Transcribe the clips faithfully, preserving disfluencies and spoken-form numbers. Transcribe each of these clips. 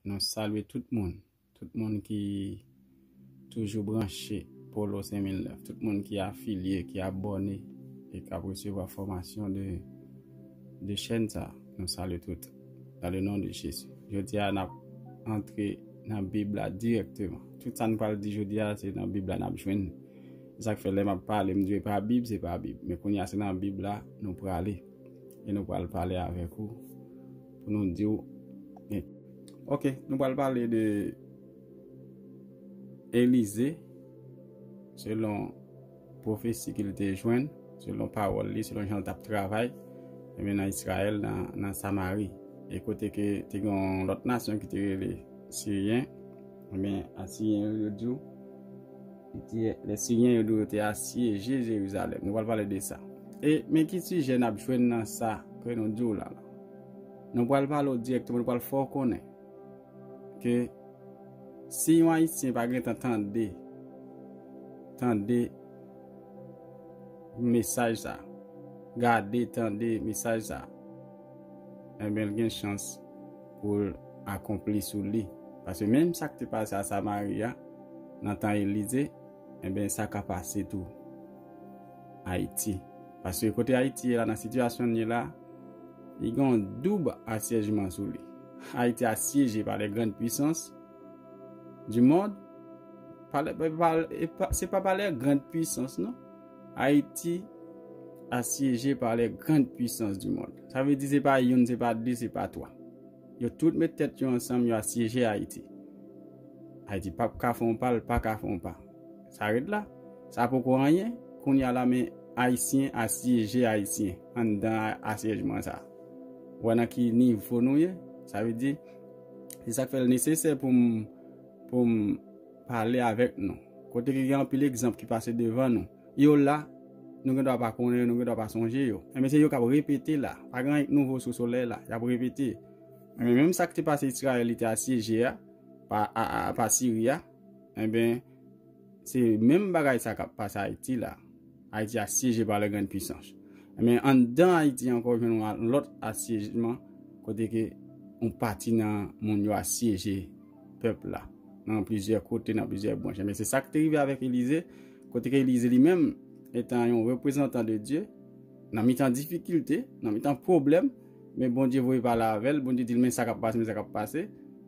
Nou salye tout moun. Tout moun ki toujou branche Polo senk mil nèf. Tout moun ki afilye, ki abòne e k ap resevwa fòmasyon de, de chèn sa. Nou salye tout. Dans le nom de Jésus. Jodi a, n ap antre nan Bib la dirèkteman. Tout sa n pral di jodi a, se nan Bib la n ap jwenn. Se sa k fè lè m ap pale, m di w e pa Bib, se pa Bib. Men kounye a, se nan Bib la nou prale. E nou pral pale avèk ou pou nou di w. Ok, nou pral pale de Elize, selon pwofesi ke l te jwenn, selon pawòl li, selon jan l t ap travay, ebyen, nan Izrayèl, nan, nan Samari. E kote ke te gen yon lòt nasyon ki te rele Siryen, ebyen, Asiryen yo, yo di w, ti, lè Siryen yo di w yo te asyeje Jerizalèm. Nou pral pale de sa. E men ki sijè n ap jwenn nan sa ke nou di w la, la. Nou pral pale w dirèkteman, nou pral fè w konnen ke si yon Ayisyen pa gentan tande, tande mesaj sa, gade, tande mesaj sa, enben, l gen chans pou l akonpli sou li. Paske menm sa k te pase a Samari a, nan tan Elize, enben, sa ka pase tou Ayiti. Paske kote Ayiti ye la, nan sitiyasyon l ye la, li gen yon doub asyèjman sou li. Haïti assiégé par les grandes puissances du monde. Pa lè, pa, pa, e pa, se pa pa les grandes puissances, non. Haïti assiégé par les grandes puissances du monde. Sa vle di se pa youn, se pa de, se pa twa. Yo tout met tèt yo ansanm, yo asyeje Ayiti. Ayiti p ap ka fè yon pa, l pa ka fè yon pa. Sa ret la. Sa poko anyen. Kounye a la, men Ayisyen asyeje Ayisyen anndan a-, asyèjman sa. Ou wè nan ki nivo nou ye? Sa vle di, se sa k fè l nesesè pou m, pou m pale avèk nou. Kote ki gen anpil egzanp ki pase devan nou. Yo la, nou gen dwa pa konnen yo, nou gen dwa pa sonje yo. Enben, se yo k ap repete la. Pa gen anyen k nouvo sou solèy la. Y ap repete. Enben, menm sa k te pase Izrayèl, li te asyeje a, pa, a, a, pa Siri a, enben, se menm bagay sa k ap pase Ayiti la. Ayiti asyéjé pa lè grann pwisans. Enben, anndan Ayiti ankò, jwenn yon lòt asyèjman, kote ke yon pati nan moun yo asyeje pèp la, nan plizyè kote, nan plizyè branch. Enben, se sa k te rive avèk Elize, kote ke Elize li menm, etan yon reprezantan de Dye, nan mitan difikilte, nan mitan pwoblèm, men Bondye voye pale avè l, Bondye di l, men sa k ap pase, men sa k ap pase.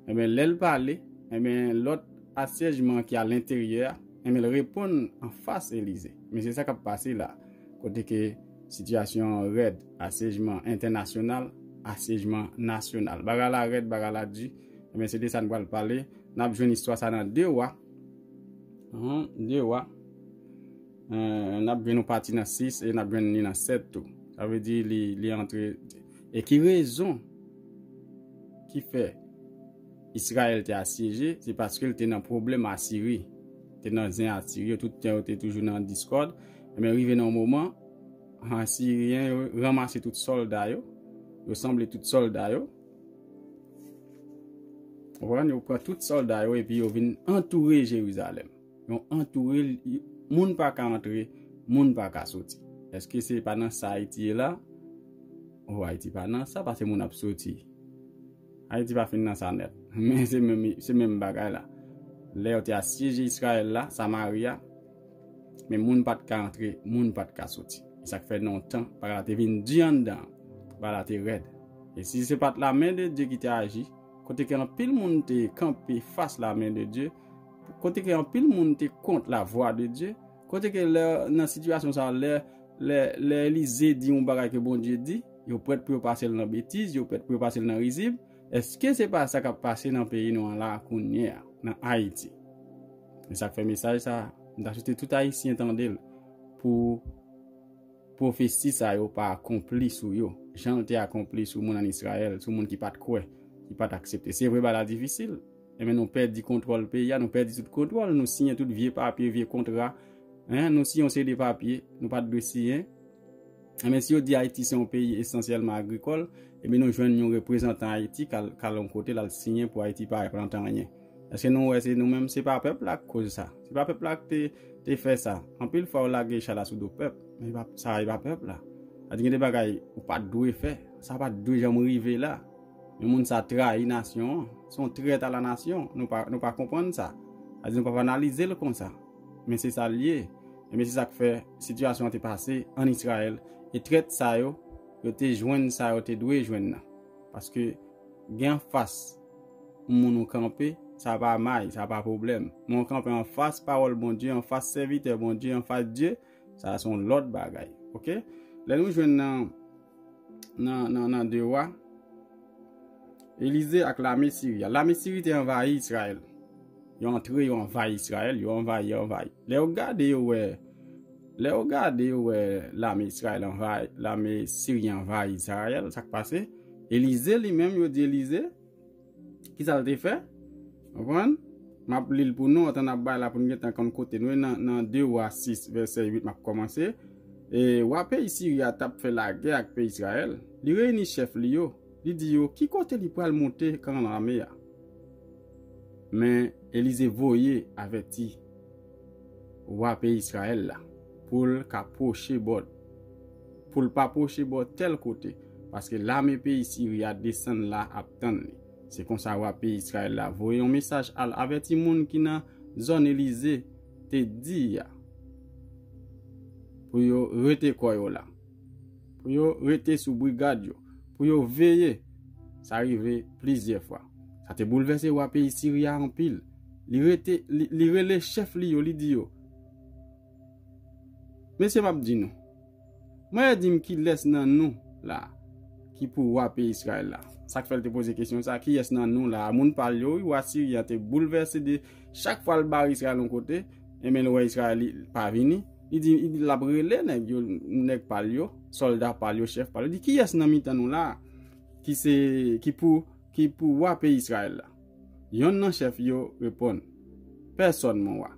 Enben, lè l pale, enben, lòt asyèjman ki alenteryè a, enben, l reponn anfas Elize. Men se sa k ap pase la, kote ke sitiyasyon an rèd, asyèjman entènasyonal, asyèjman nasyonal. Bagay la rèd, bagay la di. Enben, se de sa n pral pale. N ap jwenn istwa sa nan de Wa. Hum, de Wa. Euh, n ap jwenn yon pati nan sis e n ap jwenn li nan sèt tou. Sa vle di li, li antre. E ki rezon ki fè Izrayèl te asyeje? Se paske l te nan pwoblèm Asiri. Te nan zen Asiri, yo tout tan yo te toujou nan diskòd. Enben, rive nan yon moman, Asiryen yo ranmase tout sòlda yo, yo sanble tout sòlda yo. Ou konprann? Yo pran tout sòlda yo epi yo vin antoure Jerizalèm. Yo antoure l, moun pa ka antre, moun pa ka soti. Èske se pa nan sa Ayiti ye la? Oh, Ayiti pa nan sa, paske moun ap soti. Ayiti pa fin nan sa nèt. Men se menm, se menm bagay la. Lè yo te asyeje Izrayèl la, Samari a, men moun pa t ka antre, moun pa t ka soti. E sa k fè nan yon tan, bagay la te vin di anndan, bagay la te rèd. E si se pa t lamen de Dye ki te aji, kote ke anpil moun te kanpe fas lamen de Dye, kote ke anpil moun te kont lavwa de Dye, kote ke lè, nan sitiyasyon sa, lè, lè, lè Elize di yon bagay ke Bondye di, yo prèt pou yo pase l nan betiz, yo prèt pou yo pase l nan rizib. Èske se pa sa k ap pase nan peyi nou an la kounye a, nan Ayiti? E sa k fè mesaj sa, m ta swete tout Ayisyen tande l pou pwofesi sa yo pa akonpli sou yo, jan l te akonpli sou moun ann Izrayèl, sou moun ki pa t kwè, ki pa t aksepte. Se vre, bagay la difisil. Enben, nou pèdi kontwòl peyi a, nou pèdi tout kontwòl, nou siyen tout vye papye, vye kontra. Hein, nou siyen yon seri de papye, nou pa t dwe siyen. Enben, si yo di Ayiti se yon peyi esansyèlman agrikòl, enben, nou jwenn yon reprezantan Ayiti k al, k al yon kote, l al siyen pou Ayiti pa plante anyen. Èske nou wè se nou menm, se pa pèp la k koz sa? Se pa pèp la k te, te fè sa? Anpil fwa, yo lage chay la sou do pèp, men pa, sa e pa pèp la. Sa di gen de bagay ou pa t dwe fè, sa pa t dwe janm rive la. Men moun sa trayi nasyon an. Se yon trèt a la nasyon. Nou pa, nou pa konprann sa. Sa di nou pa analize l konsa. Men se sa l ye. Ebyen, se sa k fè sitiyasyon an te pase ann Izrayèl. E trèt sa yo, yo te jwenn sa yo te dwe jwenn nan. Paske gen anfas moun ou kanpe, sa pa may, sa pa pwoblèm. Men ou kanpe anfas pawòl Bondye, anfas sèvitè Bondye, anfas Dye, sa se yon lòt bagay. Oke? Lè nou jwenn nan, nan, nan, nan De Wa, Elize ak lame Siri a. Lame Siri te anvayi Izrayèl. Yo antre, yo anvayi Izrayèl, yo anvayi, yo anvayi. Lè yo gade, yo wè, lè yo gade, yo wè lame Izrayèl anvayi, lame Siri anvayi Izrayèl, sa k pase? Elize li menm, yo di Elize, ki sa l te fè? Konprann? M ap li l pou nou, antan n ap bay la pou n gentan konn kote nou ye nan, nan De Wa sis, vèsè uit, m ap kòmanse. E wa peyi Siri a t ap fè lagè ak peyi Izrayèl. Li reyini chèf li yo. Li di yo ki kote li pral monte kan lame a. Men Elize voye avèti wa peyi Izrayèl la pou l ka pwoche bò, pou l pa pwoche bò tèl kote, paske lame peyi Siri a desann la ap tann li. Se konsa wa peyi Izrayèl la voye yon mesaj al avèti moun ki nan zòn Elize te di a pou yo rete kò yo la, pou yo rete sou brigad yo, pou yo veye. Sa rive plizyè fwa. Sa te boulvèse wa peyi Siri a anpil. Li rete, li, li rele chèf li yo, li di yo, mesye, m ap di nou, mwen di m kilès nan nou la ki pou wa peyi Izrayèl la. Sa k fè l te poze kesyon sa, kiyès nan nou la? Moun pa l yo, wi, wa Siri a te boulvèse de chak fwa l bare Izrayèl yon kote, enben l wè Izrayèl li pa vini. Li di, li di l ap rele nèg yo, nèg pa l yo, sòlda pa l yo, chèf pa l yo. Li di, kiyès nan mitan nou la ki se, ki pou, ki pou wa peyi Izrayèl la? Yonn nan chèf yo reponn, pèsòn, mon wa.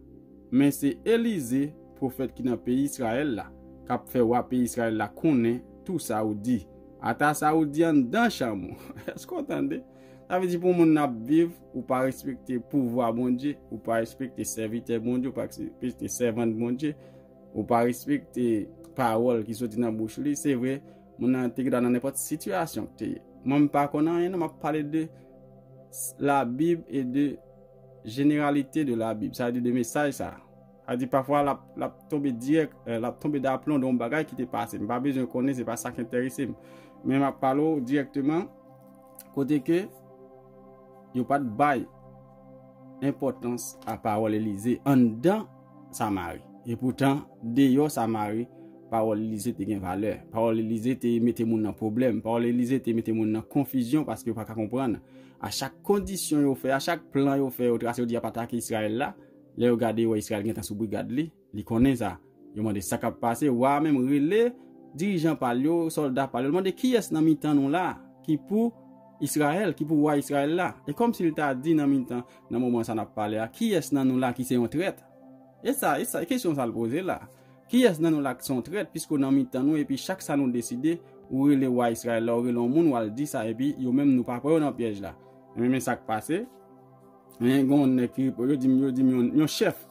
Men se Elize, pwofèt ki nan peyi Izrayèl la, k ap fè wa peyi Izrayèl la konnen tou sa ou di. Ata sa ou di anndan chanm ou. Èske w tande? Sa vle di pou moun n ap viv, ou pa respekte pouvwa Bondye, ou pa respekte sèvitè Bondye, ou pa respekte sèvant Bondye, ou pa respekte pawòl ki soti nan bouch li. Se vre, moun nan te gentan nan nenpòt sitiyasyon ki te ye. Mwen, m pa konn anyen, non, m ap pale de Labib e de jeneralite de Labib, sa vle di de mesaj sa. Sa vle di pafwa l ap, l ap tonbe dirèk, eh, l ap tonbe daplon de yon bagay ki te pase. M pa bezwen konnen, se pa sa k enterese m. Men m ap pale w dirèkteman kote ke yo pa t bay enpòtans a pawòl Elize anndan Samari. Epoutan, deyò Samari, pawòl Elize te gen valè. Pawòl Elize te mete moun nan pwoblèm. Pawòl Elize te mete moun nan konfizyon paske yo pa ka konprann. A chak kondisyon yo fè, a chak plan yo fè, yo trase, yo di y ap atake Izrayèl la, lè yo gade, yo wè Izrayèl gentan sou brigad li, li konnen sa. Yo mande sa k ap pase. Wa a menm rele dirijan pa l yo, sòlda pa l yo, l mande kiyès nan mitan nou la ki pou Izrayèl, ki pou wa Izrayèl la. E kòmsi l ta di nan mitan, nan moman sa n ap pale a, kiyès nan nou la ki se yon trèt? E sa, e sa, e kesyon sa l poze la. Kiyès nan nou la ki se yon trèt, piske w nan mitan nou, epi chak sa nou deside, ou rele wa Izrayèl la, ou rele yon moun, w al di sa, epi yo menm nou pa pran yo nan pyèj la. Men, men sa k pase, men gen yon nèg ki, yo di m, yo di m yon, yon chèf.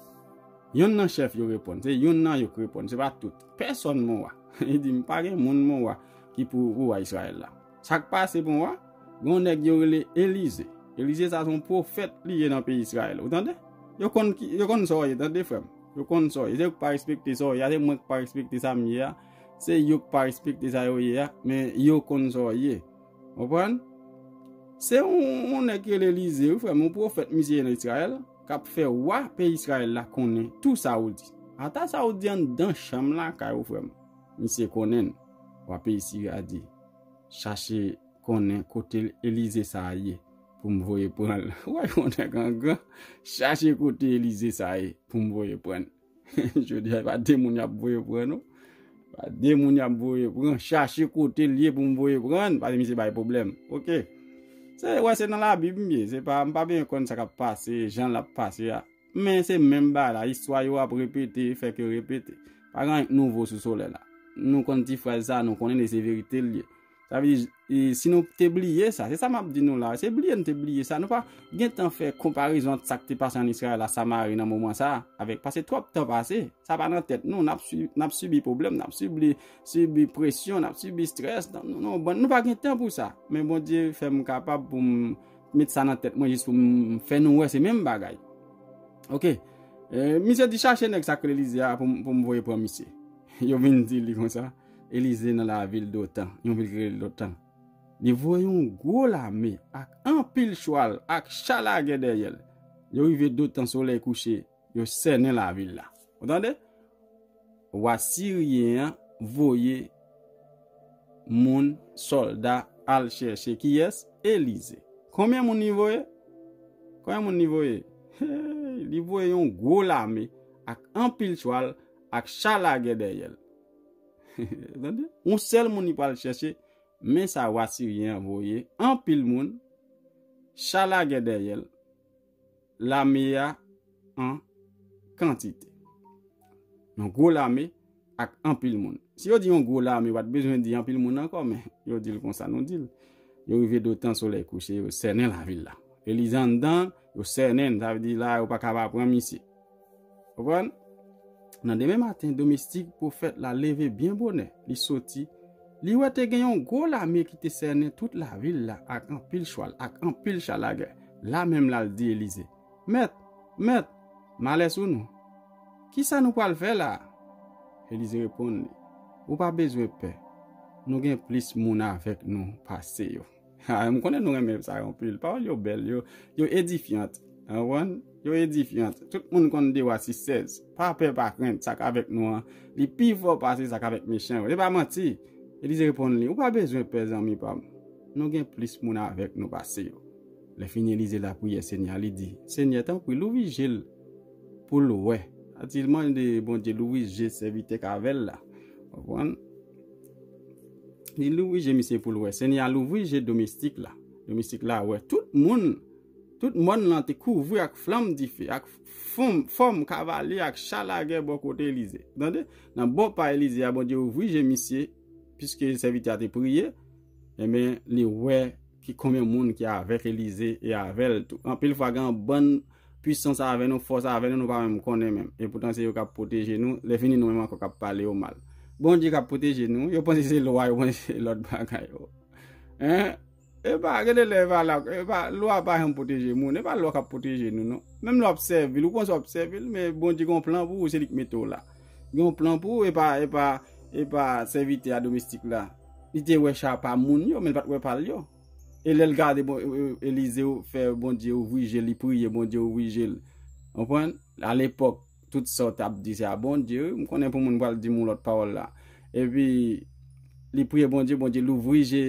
Yonn nan chèf yo reponn. Se yonn nan yo k reponn. Se pa tout. Pèsòn, mon wa. Li di m pa gen moun, mon wa, ki pou, pou wa Izrayèl la. Sa k pase, mon wa? Gen yon nèg yo rele Elize. Elize sa se yon pwofèt li ye nan peyi Izrayèl. Ou tande? Yo konn ki, yo konn sa w ye, tande frè m. Yo konn sa w ye. Se yo k pa respekte sa w ye a, se mwen k pa respekte sa m ye a. Se yo k pa respekte sa yo ye a, men yo konn sa w ye. Konprann? Se yon, yon nèg ki rele Elize, wi, frè m, yon pwofèt misye ye nan Izrayèl, k ap fè wa peyi Izrayèl la konnen tou sa ou di. Ata sa ou di anndan chanm lakay ou, frè m. Misye konnen l. Wa peyi Siri a di, chache konnen kote Elize sa a ye pou m voye pran l. Wè yon nèg angran, chache kote Elize sa a ye pou m voye pran l. Jodi a, pa de moun y ap voye pran, non. Pa de moun y ap voye pran. Chache kote l ye pou m voye pran l, paske misye bay pwoblèm. Oke. Se, wè, se nan Labib m ye. Se pa, m pa byen konn sa k ap pase, jan l ap pase a. Men se menm bagay la. Istwa yo ap repete, fè ke repete. Pa gen anyen k nouvo sou solèy la. Nou konn ti fraz sa, nou konnen li se verite l ye. Sa vle di, e, si nou te bliye sa, se sa m ap di nou la, se bliye nou te bliye sa, nou pa gen tan fè konparezon ant sa k te pase ann Izrayèl a Samari nan moman sa a, avèk, paske twòp tan pase, sa pa nan tèt nou, n ap sui-, n ap sibi pwoblèm, n ap sibi, sibi presyon, n ap sibi strès, nou, nou, nou pa gen tan pou sa. Men Bondye fè m kapab pou m met sa nan tèt mwen jis pou m fè nou wè se menm bagay. Oke. E, misye di chache nèg sa k rele Elize a pou m, pou m voye pran misye. Yo vin di li konsa, Elize nan lavil Dotan, yon vil ki rele Dotan. Li voye yon gwo lame ak anpil chwal, ak cha lagè dèyè l. Yo rive Dotan, solèy kouche, yo sènen lavil la. Ou tande? Wa siryen an voye moun, sòlda, al chèche kiyès? Elize. Konbyen moun li voye? Konbyen moun li voye? Hey, li voye yon gwo lame ak anpil chwal, ak cha lagè dèyè l. Tande? Yon sèl moun li pral chèche, men sa wa siryen an voye, anpil moun, cha lagè dèyè l, lame a an kantite. Yon gwo lame ak anpil moun. Si yo di yon gwo lame, yo pa t bezwen di anpil moun ankò, men yo di l konsa, nou di l. Yo rive Dotan, solèy kouche, yo sènen lavil la. Elize anndan, yo sènen l, sa vle di la, yo pa ka pa pran misye. Konprann? Nan demen maten, domestik pwofèt la leve byen bonè. Li soti. Li wè te gen yon gwo lame ki te sènen tout lavil la ak anpil chwal, ak anpil cha lagè. La menm la, l di Elize, "Mèt, mèt, malè sou nou. Kisa nou pral fè la a?" Elize reponn li, "Ou pa bezwen pè. Nou gen plis moun avèk nou pase yo." Ha, m konnen nou renmen sa yo anpil. Pawòl yo bèl, yo, yo edifyant. Ou konprann? Yo edifyant. Tout moun konn de Wa sis sèz. Pa pè, pa krent, sa k avèk nou an, li pi fò pase sa k avèk mechan yo. Se pa manti. Elize reponn li, "Ou pa bezwen pè, zanmi pa m. Nou gen plis moun avèk nou pase yo." Lè fini, Elize lapriyè Senyè a, li di, "Senyè, tanpri, louvri je l pou l wè." Sa di l mande Bondye louvri je sèvitè k avè l la. Ou konprann? Li louvri je misye pou l wè. Senyè a louvri je domestik la. Domestik la wè tout moun, tout mòn lan te kouvri ak flanm dife, ak fòm, fòm kavalye, ak cha lagè bò kote Elize. Tande? Nan bò pa Elize a, Bondye ouvri je misye, piske sèvitè a te priye, enben, li wè ki konbyen moun ki avèk Elize e avè l tou. Anpil fwa, gen yon bann pwisans avè nou, fòs avè nou, nou pa menm konnen menm. E poutan, se yo k ap pwoteje nou. Lè fini, nou menm ankò k ap pale yo mal. Bondye k ap pwoteje nou. Yo panse se lwa, yo panse se lòt bagay yo. Hein? E pa, gen de lè, e pa la, e pa, lwa pa janm pwoteje moun. E pa lwa k ap pwoteje nou, non. Menm lè w ap sèvi l, ou panse w ap sèvi l, men Bondye gen yon plan pou ou, se li k mete w la. Gen yon plan pou ou, e pa, e pa, e pa sèvitè a domestik la. Li te wè cha pa moun yo, men li pa t wè pa l yo. E lè l gade, bon, e, e, Elize fè Bondye ouvri je l, li priye Bondye ouvri je l. Konprann? Alepòk, tout sa w t ap di se a Bondye, wi. M konnen pou moun pral di m yon lòt pawòl la. Epi, li priye Bondye, Bondye louvri je,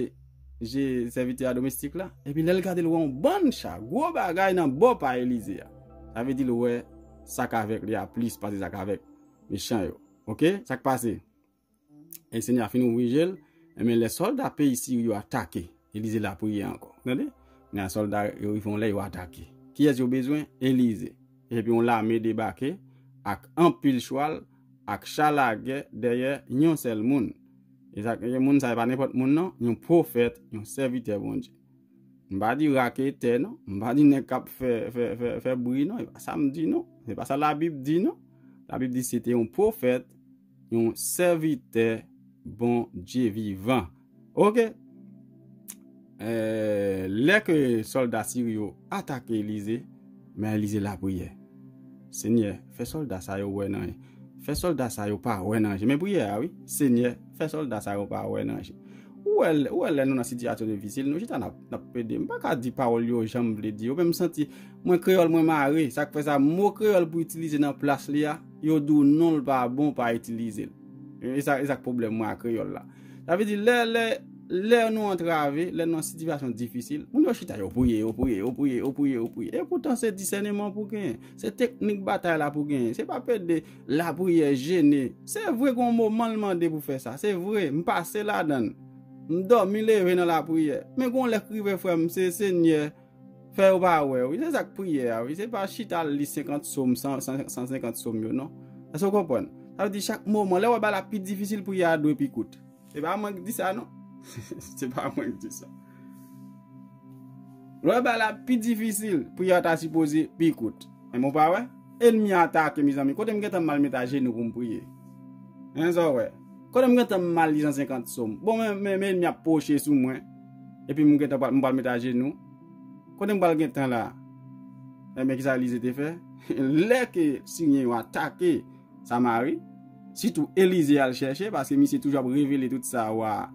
je sèvitè a domestik la. Epi, lè l gade, l wè yon bann cha, gwo bagay nan bò pa Elize a. Sa vle di l wè sa k avèk li a plis pase sa k avèk mechan yo. Oke? Sa k pase? E Senyè a fin ouvri je l, enben lè sòlda peyi Siri yo atake, Elize lapriyè ankò. Tande? Kounye a sòlda yo rive yon lè yo atake. Kiyès yo bezwen? Elize. Epi yon lame debake ak anpil chwal, ak cha lagè dèyè yon sèl moun. E sa, e moun sa, e pa nenpòt moun non, yon pwofèt, yon sèvitè Bondye. M pa di raketè non, m pa di nèg k ap fè, fè, fè, fè bri non, e pa sa m di non, e pa sa Labib di non. Labib di se te yon pwofèt, yon sèvitè Bondye vivan. Oke. Eh, lè ke sòlda Siri yo atake Elize, men Elize lapriyè. Senyè, fè sòlda sa yo wè nan, fè sòlda sa yo pa wè nan je. Men priyè a, wi. Senyè, fè sòlda sa yo pa wè nan je. Ou wè, ou wè lè nou nan sitiyasyon difisil, nou chita n ap, n ap plede. M pa ka di pawòl yo jan m vle di yo, men m santi mwen kreyòl mwen mare. Sa k fè sa, mo kreyòl pou itilize nan plas li a, yo di w non l pa bon, pa itilize l. E sa, e sa k pwoblèm mwen ak kreyòl la. Sa vle di, lè, lè, lè nou antrave, lè nou nan sitiyasyon difisil, moun yo chita, yo priye, yo priye, yo priye, yo priye, yo priye. E poutan, se disèneman pou genyen. Se teknik batay la pou genyen. Se pa pede lapriyè, jene. Se vre, gen yon moman l mande pou fè sa. Se vre, m pase ladan l. M dòmi leve nan lapriyè. Men gen yon lè k rive, frè m, se Senyè, fè yo pa wè, wi. Se sa k priyè a, wi. Se pa chita al li senkant sòm, san, san, san senkant sòm yo, non. Èske w konprann? Sa vle di chak moman, lè w wè bagay la pi difisil, priyè a dwe pi kout. Se pa mwen k di sa, non. Se pa mwen ki di sa. Lè bagay la pi difisil, priyè a ta sipoze pi kout. Men ou pa wè? Ènmi a atake, mezanmi. Kote m gentan mal met ajenou pou m priye? Hein, sa w wè? Kote m gentan mal li san senkant sòm? Bon, men, men, men ènmi ap pwoche sou mwen. Epi m gentan pral, m pral met ajenou. Kote m pral gentan la? Enben, kisa Elize te fè? Lè ke Siryen yo atake Samari, sitou Elize al chèche, paske misye toujou ap revele tout sa wa,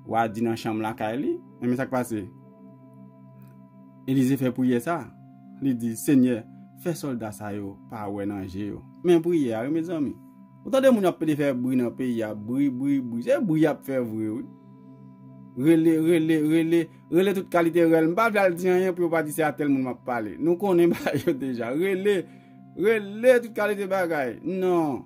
wa di nan chanm lakay li. Enben, sa k pase? Elize fè priyè sa. Li di, Senyè, fè sòlda sa yo pa wè nan je yo. Men priyè a, wi, mezanmi. Ou tande moun yo ap pede fè bri nan peyi a, bri, bri, bri. Se bri y ap fè vre, wi. Rele, rele, rele, rele tout kalite rèl. M pa vle al di anyen pou yo pa di se a tèl moun m ap pale. Nou konnen bagay yo deja. Rele, rele tout kalite bagay. Non.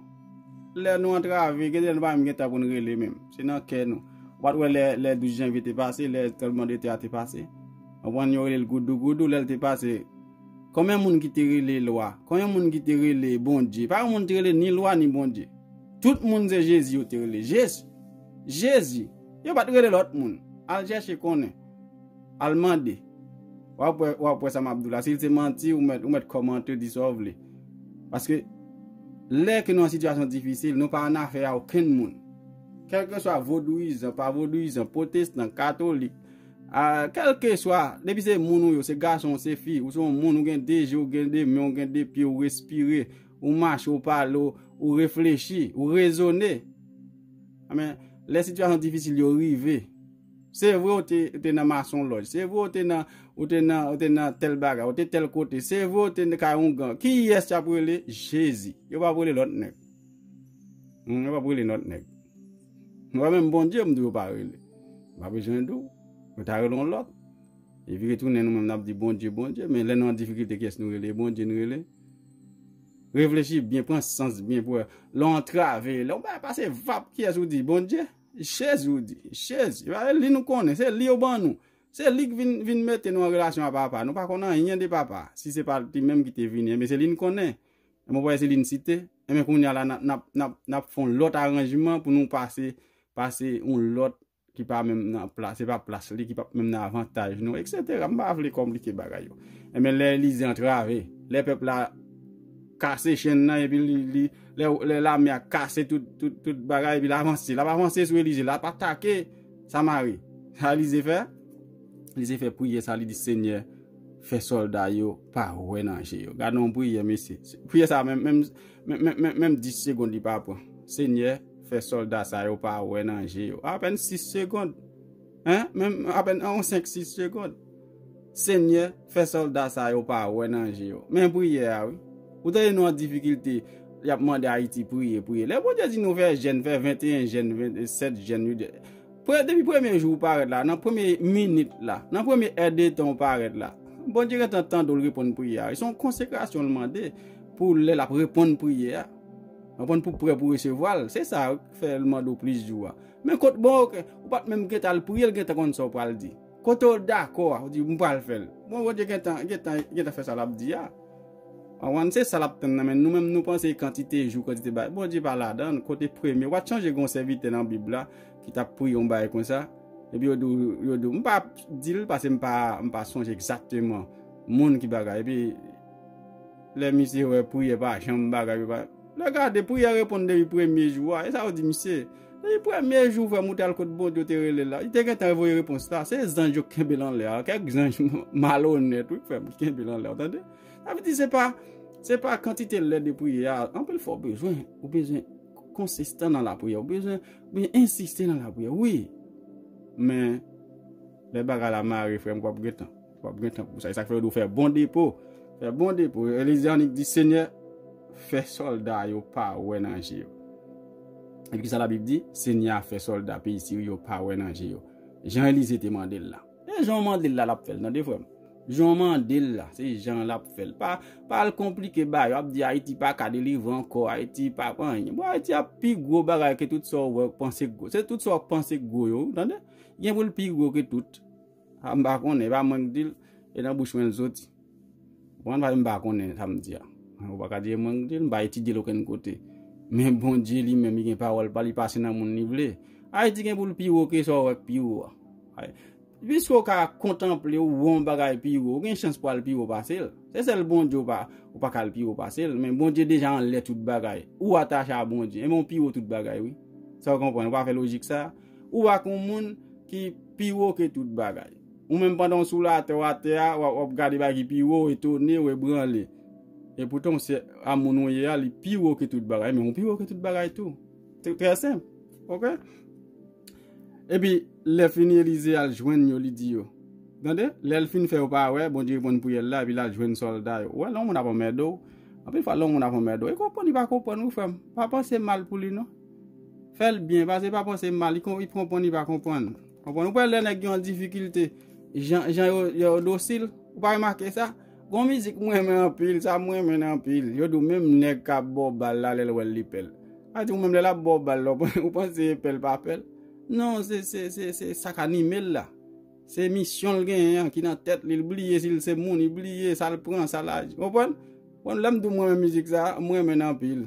Lè nou antrave, gen de lè nou pa menm gen tan pou n rele menm. Se nan kè nou. Ou pa t wè lè, lè douz janvye te pase, lè tranblemanntè a te pase? Konprann, yo rele l goudou goudou, lè l te pase. Konbyen moun ki te rele lwa? Konbyen moun ki te rele Bondye? Pa yon moun te rele ni lwa ni Bondye. Tout moun se Jezi yo te rele. Jezi. Jezi. Yo pa t rele lòt moun. Al chèche konnen. Al mande. W ap wè, w ap wè sa m ap di w la. Si l se manti, ou mèt, ou mèt kòmante, di sa w vle. Paske lè ke nou an sitiyasyon difisil, nou pa an afè a okenn moun. Kèlkeswa vodouyizan, pa vodouyizan, pwotestan, katolik, a, kèlkeswa, depi se moun ou yo, se gason, se fi, ou se yon moun, ou gen de je, ou gen de men, ou gen de pye, ou respire, ou mache, ou pale, ou, ou reflechi, ou rezone. Amen. Lè sitiyasyon difisil yo rive, se vre ou te, ou te nan masonlòj, se vre ou te nan, ou te nan, ou te nan tèl bagay, ou te tèl kote, se vre ou te nan kay yon gang. Kiyès y ap rele? Jezi. Yo p ap rele lòt nèg. Hmm, yo p ap rele lòt nèg. Mwen menm Bondye, m di yo pa rele. M pa bezwen di w. Yo ta rele yon lòt. E vire tounen nou menm n ap di Bondye, Bondye. Men lè nou an difikilte, kiyès nou rele? Bondye nou rele. Reflechi byen, pran sans byen pou wè. Lè w antrave, lè w bay pase vap, kiyès ou di? Bondye? Jezi ou di? Jezi. E pa li nou konnen, se li yo ban nou. Se li k vin, vin mete nou an relasyon a papa. Nou pa konn anyen de papa. Si se pa li menm ki te vini, enben se li n konnen. Enben w wè se li n site. Enben kounye a la, n ap, n ap, n ap, n ap fè yon lòt aranjman pou nou pase, pase yon lòt ki pa menm nan plas, se pa plas li, ki pa menm nan avantaj nou, etsetera. M pa vle konplike bagay yo. Enben, lè Elize antrave, lè pèp la kase chenn nan, epi li, li, lè, lè lame a kase tout, tout, tout bagay, epi l avanse, l ap avanse sou Elize, l ap atake Samari. Sa Elize fè? Elize fè priyè sa, li di, Senyè, fè sòlda yo pa wè nan je yo. Gade yon priyè, mesye. Priyè sa, menm, menm, menm, menm, menm, menm dis segonn li pa pran. Senyè, fè sòlda sa yo pa wè nan je yo. Apèn sis segonn. Hein? Menm apèn yon senk, sis segonn. Senyè, fè sòlda sa yo pa wè nan je yo. Men priyè a, wi. Ou tande nou an difikilte, y ap mande Ayiti priye, priye. Lè Bondye di nou fè jèn, fè venteyen jèn, vennsèt jèn, wi. Pre-, depi premye jou ou parèt la, nan premye minit la, nan premye èdtan ou parèt la, Bondye gentan tande w, l reponn priyè a. Se yon konsekrasyon l mande pou lè l ap reponn priyè a. Konprann, pou prè pou resevwa l. Se sa k fè l mande w plis jou a. Men kot, bon, oke, ou pa t menm gentan al priye, l gentan konn sa w pral di. Kote w dakò a, ou di, m pral fè l. Bon, Bondye gentan, gentan, gentan fè sa l ap di a. Konprann, se sa l ap tann nan men nou. Menm nou panse kantite jou, kantite bagay. Bondye pa ladan l. Kote premye, w pa t chanje gen yon sèvitè nan Bib la ki t ap priye yon bagay konsa. Epi yo di w, yo di w, m pa di l paske m pa, m pa sonje egzakteman moun ki bagay. Epi lè misye wè priyè pa janm bagay, yo pa, lè gade, priyè reponn depi premye jou a. E sa yo di misye? Depi premye jou, frè m, ou te al kot Bondye, ou te rele l la, li te gentan voye repons la. Se zanj yo kenbe l anlè a. Kèk zanj malonèt, wi, frè m, ki kenbe l anlè a, w tande? Sa vle di, se pa, se pa kantite lè de priyè a. Anpil fwa, ou bezwen, ou bezwen konsistan nan lapriyè. Ou bezwen, ou bezwen ensiste nan lapriyè, wi. Men, lè bagay la mare, frè m, w ap gen tan. W ap gen tan pou sa. E sa k fè yo di w fè bon depo. Fè bon depo. Elize annik di, Senyè, fè sòlda yo pa wè nan je yo. Epi kisa Labib di? Senyè a fè sòlda peyi Siri yo pa wè nan je yo. Jan Elize te mande l la. E jan w mande l la, l ap fè l, tande, frè m. Jan w mande l la, se jan l ap fè l. Pa, pa al konplike bagay yo, ap di Ayiti pa ka delivre ankò, Ayiti pa anyen. Bon, Ayiti ap pi gwo bagay ke tout sa w wè, panse gwo. Se tout sa w panse gwo yo, tande? Gen pou l pi gwo ke tout. A, m pa konnen, e pa mwen k di l, e nan bouch mwen l soti. Konprann, paske m pa konnen sa m di a. Ou pa ka di e mwen k di l, m pa etidye l okenn kote. Men Bondye li menm, li gen pawòl pa l, li pase nan moun li vle. Ayiti gen pou l pi wo ke sa w wè k pi wo a. Piske w ka kontanple ou wè yon bagay pi wo, ou gen chans pou al pi wo pase l. Se sèl Bondye ou pa, ou pa ka al pi wo pase l, men Bondye deja anlè tout bagay. Ou atache a Bondye, enben w pi wo tout bagay, wi. Sa w konprann, ou pa fè lojik sa? Ou pa k yon moun ki pi wo ke tout bagay. Ou menm pandan w sou latè, w atè a, w ap, w ap gade bagay ki pi wo, etone w, ebranle. Epoutan, se a moun ou ye a, li pi wo ke tout bagay, men ou pi wo ke tout bagay tou. Trè, trè senp. Oke? Epi, lè fini, Elize al jwenn yo, li di yo. Tande? Lè l fin fè yo pa wè, Bondye reponn priyè l la, epi l al jwenn sòlda yo. Ou wè, lè yon moun ap anmède w, anpil fwa, lè yon moun ap anmède w, e konprann, li pa konprann, wi, frè m. Pa panse mal pou li, non. Fè l byen, paske pa panse mal, li kon-, li konprann, li pa konprann. Konprann? Ou wè, lè nèg yo an difikilte, jan, jan yo, yo dosil, ou pa remake sa? Gon mizik mwen renmen anpil, sa mwen renmen anpil. Yo di w menm nèg k ap ba w bal la, lè l wè l, li pè l. A di w menm lè l ap ba w bal la, ou panse e pè l pa pè l? Non, se, se, se, se sa k anime l la. Se misyon l genyen an ki nan tèt li, li bliye si l se moun, li bliye sa l pran, sa l aji. Konprann? Bon, lè m di w mwen renmen mizik sa, mwen renmen l anpil.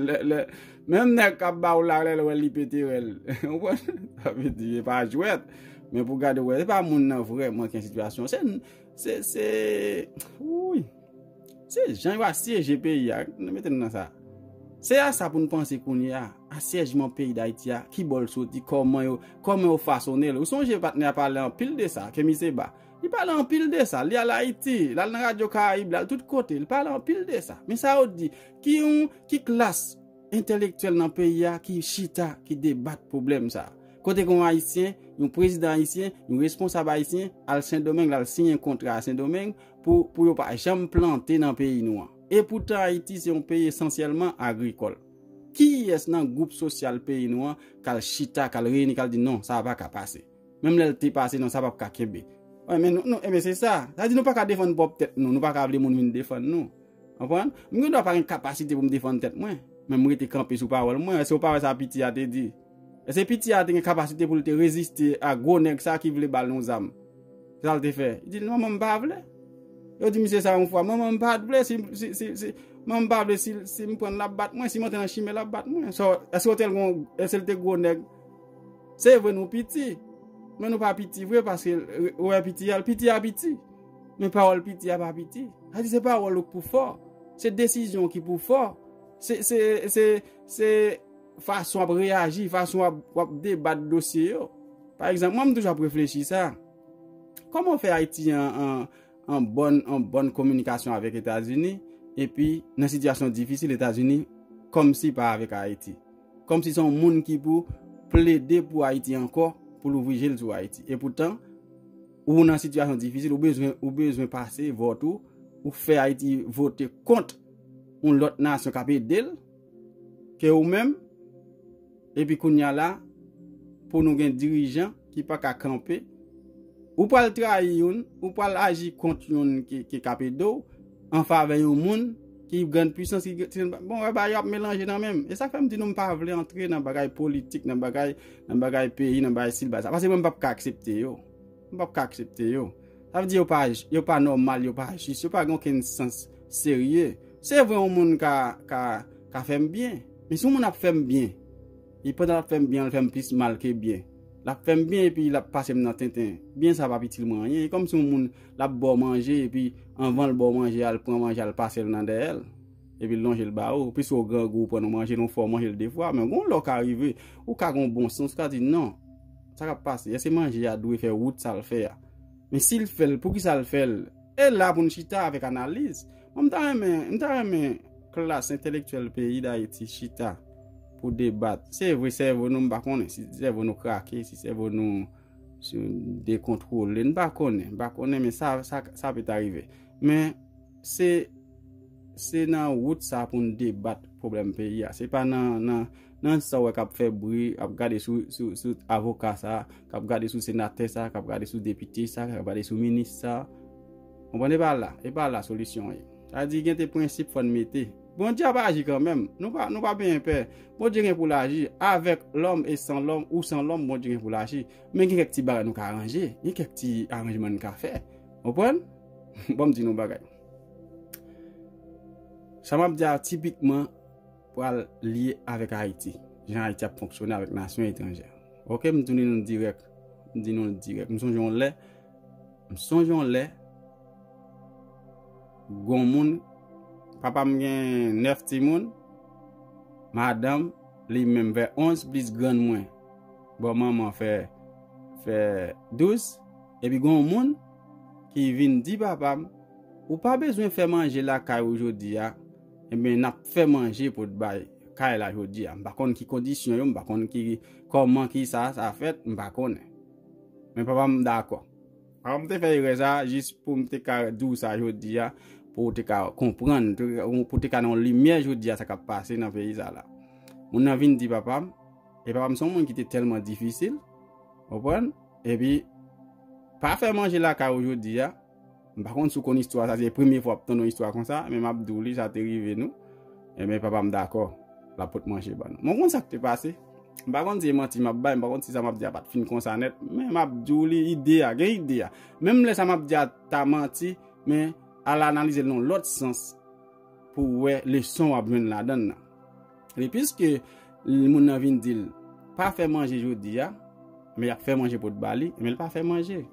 Lè, lè, menm nèg k ap ba w la, lè l wè l, li pete rèl. Konprann? Sa vle di, e pa jwèt. Men pou gade, w wè, se pa moun nan vrèman ki an sitiyasyon. Se, se, se, wouy. Se jan yo asyeje peyi a, nou mete n nan sa. Se a sa pou n panse kounye a, asyèjman peyi Dayiti a, ki bò l soti, kòman yo, kòman yo fasone l. Ou sonje patnè a pale anpil de sa, Kemi Seba. Li pale anpil de sa, li al Ayiti, l al nan Radyo Karayib, l al tout kote, li pale anpil de sa. Men sa yo di, ki yon, ki klas entèlektyèl nan peyi a ki chita, ki debat pwoblèm sa? Kote gen yon Ayisyen, yon prezidan ayisyen, yon responsab ayisyen, al Sendomeng, l al siyen kontra a Sendomeng pou, pou yo pa janm plante nan peyi nou an. Epoutan, Ayiti se yon peyi esansyèlman agrikòl. Kiyès nan gwoup sosyal peyi nou an k al chita, k al reyini, k al di, "Non, sa a pa ka pase"? Menm lè l te pase, "Non, sa p ap ka kenbe." Wi, men nou, nou, enben, se sa. Sa di nou pa ka defann pwòp tèt nou, nou pa ka vle moun vin defann nou. Konprann? M gen dwa pa gen kapasite pou m defann tèt mwen, men m rete kanpe sou pawòl mwen. Èske w pa wè sa piti a te di? Èske piti a te gen kapasite pou l te reziste a gwo nèg sa ki vle ba l yon zam? Se sa l te fè. Li di, "Manman m pa vle." Yo di misye sa yon fwa, "Manman m pa t vle, si, si, si, si, manman m pa vle, si, si m pran l, l ap bat mwen, si m antre nan chimen, l ap bat mwen." So, èske w te l gon, èske l te gwo nèg? Se vre nou piti, men nou pa piti vre, paske ou wè piti a, piti a piti. Men pawòl piti a pa piti. Sa di se pawòl ou k pou fò. Se desizyon w ki pou fò. Se, se, se, se fason w ap reyaji, fason w ap, w ap debat dosye yo. Pa egzanp, mwen, m toujou ap reflechi sa. Kòman w fè Ayiti an, an, an bòn, an bòn kominikasyon avèk Etazini, epi nan sitiyasyon difisil, Etazini kòmsi pa avèk Ayiti? Kòmsi se yon moun ki pou plede pou Ayiti ankò, pou l ouvri je l sou Ayiti. Epoutan, ou nan sitiyasyon difisil, ou bezwen, ou bezwen pase vòt ou, ou fè Ayiti vote kont yon lòt nasyon k ap ede l, ke ou menm, epi kounye a la, pou nou gen dirijan ki pa ka kanpe, ou pral trayi youn, ou pral aji kont youn ki, ki k ap ede w, an favè yon moun ki grann pwisans, ki, ki, bon, wè, bagay yo ap melanje nan menm. E sa k fè m di nou, m pa vle antre nan bagay politik, nan bagay, nan bagay peyi, nan bagay sil bagay sa. Paske mwen, m p ap ka aksepte yo. M p ap ka aksepte yo. Sa vle di yo pa, yo pa nòmal, yo pa jis, yo pa gen okenn sans serye. Se vre, yon moun ka, ka, ka fè m byen. Men si yon moun ap fè m byen, e pandan l ap fè m byen, l fè m plis mal ke byen. L ap fè m byen epi l ap pase m nan tenten. Byen sa p ap itil mwen anyen. E kòmsi yon moun, l ap ba w manje, epi anvan l ba w manje a, l pran manje a, l pase l nan dèyè l. Epi l lonje l ba ou. Piske w grangou, ou pran yon manje, non, fò w manje l de fwa. Men gon lè w ka rive, ou ka gen yon bon sans, ou ka di, "Non, sa k ap pase? Èske manje a dwe fè wout sa l fè a?" Men si l fè l, poukisa l fè l? E la pou n chita avèk analiz. Mwen, m ta renmen, m ta renmen klas entèlektyèl peyi Dayiti chita pou debat. Se vre, sèvo nou, m pa konnen si sèvo nou krake, si sèvo nou, si nou dekontwole, m pa konnen, m pa konnen, men sa, sa, sa pèt arive. Men se, se nan wout sa pou n debat pwoblèm peyi a. Se pa nan, nan, nan sa w wè k ap fè bri, ap gade sou, sou, sou avoka sa, k ap gade sou senatè sa, k ap gade sou depite sa, k ap gade sou minis sa. Konprann? E pa la, e pa la solisyon an ye. Sa di gen de prensip fò n mete. Bondye ap aji kanmenm. Nou pa, nou pa benyen pè. Bondye gen pou l aji. Avèk lòm e san lòm, ou san lòm, Bondye gen pou l aji. Men gen kèk ti bagay nou ka ranje. Gen kèk ti aranjman n ka fè. Konprann? Bon, m di nou bagay. Sa m ap di a, tipikman, pral lye avèk Ayiti. Jan Ayiti ap fonksyone avèk nasyon etranjè. Ok, m tounen nou dirèk. M di nou dirèk. M sonje yon lè. M sonje yon lè. Gon moun. Papa m gen nèf timoun. Madanm, li menm fè onz plis grann mwen. Bò manman fè, fè douz. Epi gon moun ki vin di papa m, ou pa bezwen fè manje lakay ou jodi a. Ebyen, n ap fè manje pou t bay kay la jodi a. M pa konn ki kondisyon yo, m pa konn ki, kòman ki sa, sa fèt, m pa konnen. Men papa m dakò. Papa m te fè erè sa, jis pou m te ka di w sa jodi a, pou w te ka konprann, pou w te ka nan yon limyè jodi a sa k ap pase nan peyi sa la. Moun nan vin di papa m, e papa m se yon moun ki te tèlman difisil, konprann? Epi, pa fè manje lakay ou jodi a, m pa konn si w konn istwa sa, se premye fwa w ap tann yon istwa konsa, men m ap di w li, sa te rive nou. Ebyen, papa m dakò, l ap pot manje ban nou. Mwen konn sa k te pase. M pa konn si se manti m ap bay, m pa konn si sa m ap di a pa t fin konsa nèt, men m ap di w li ide a, gen ide a. Menm lè sa m ap di a ta manti, men al analize l nan yon lòt sans pou w wè leson w ap jwenn ladan l nan. E piske moun nan vin di l, pa fè manje jodi a, men y ap fè manje pou t ba li, men l pa fè manje.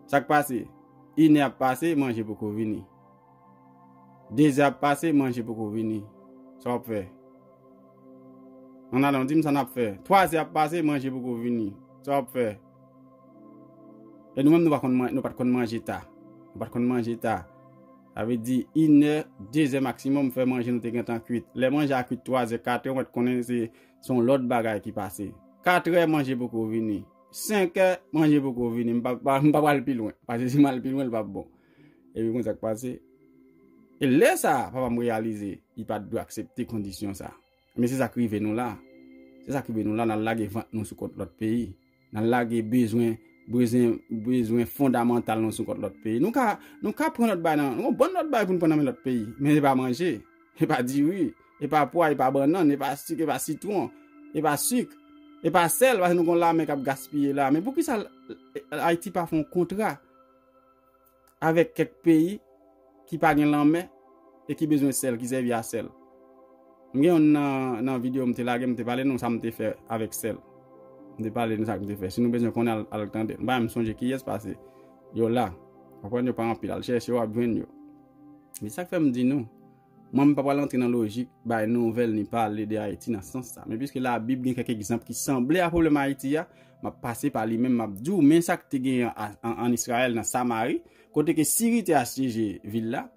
Sa k pase? Inè ap pase, manje poko vini. Dezè ap pase, manje poko vini. Sa w ap fè? Ann ale, di m sa n ap fè. Twazè ap pase, manje poko vini. Sa w ap fè? E nou menm, nou pa konn man-, nou pa t konn manje ta. Nou pa t konn manje ta. Sa vle di, inè, dezè maksimòm, fè manje nou te gentan kwit. Lè manje a kwit twazè, katrè, ou mèt konnen se, se yon lòt bagay ki pase. Katrè, manje poko vini. Senkè, manje poko vini. M pa, pa, m pa pral pi lwen. Paske si m al pi lwen, l p ap bon. Epi konn sa k pase. E lè sa a, papa m reyalize, li pa t dwe aksepte kondisyon sa a. Men se sa k rive nou la. Se sa k rive nou la, n al lage vant nou sou kont lòt peyi. N al lage bezwen, bezwen, bezwen fondamantal nou sou kont lòt peyi. Nou ka, nou ka pran lòt bagay nan, nou gon bann lòt bagay pou n pran nan men lòt peyi. Men se pa manje, se pa diri, se pa pwa, se pa bannann, se pa sik, se pa sitwon, se pa sik, se pa sèl, paske nou gon lame k ap gaspiye la. Men poukisa Ayiti pa fè yon kontra avèk kèk peyi ki pa gen lanmè e ki bezwen sèl, ki sèvi a sèl? M gen youn nan, nan videyo m te lage, m te pale nou sa m te fè avèk sèl. M te pale nou sa m te fè. Si nou bezwen konnen, al, al tande. M pa menm sonje kiyès, paske yo la. Konprann, yo pa anpil. Al chèche, w ap jwenn yo. Men sa k fè m di nou, mwen, m pa pral antre nan lojik bay nouvèl ni pale de Ayiti nan sans sa. Men piske Labib gen kèk egzanp ki sanble a pwoblèm Ayiti a, m ap pase pa li menm, m ap di w, men sa k te genyen an, an, an Izrayèl, nan Samari, kote ke Siri te asyeje vil la.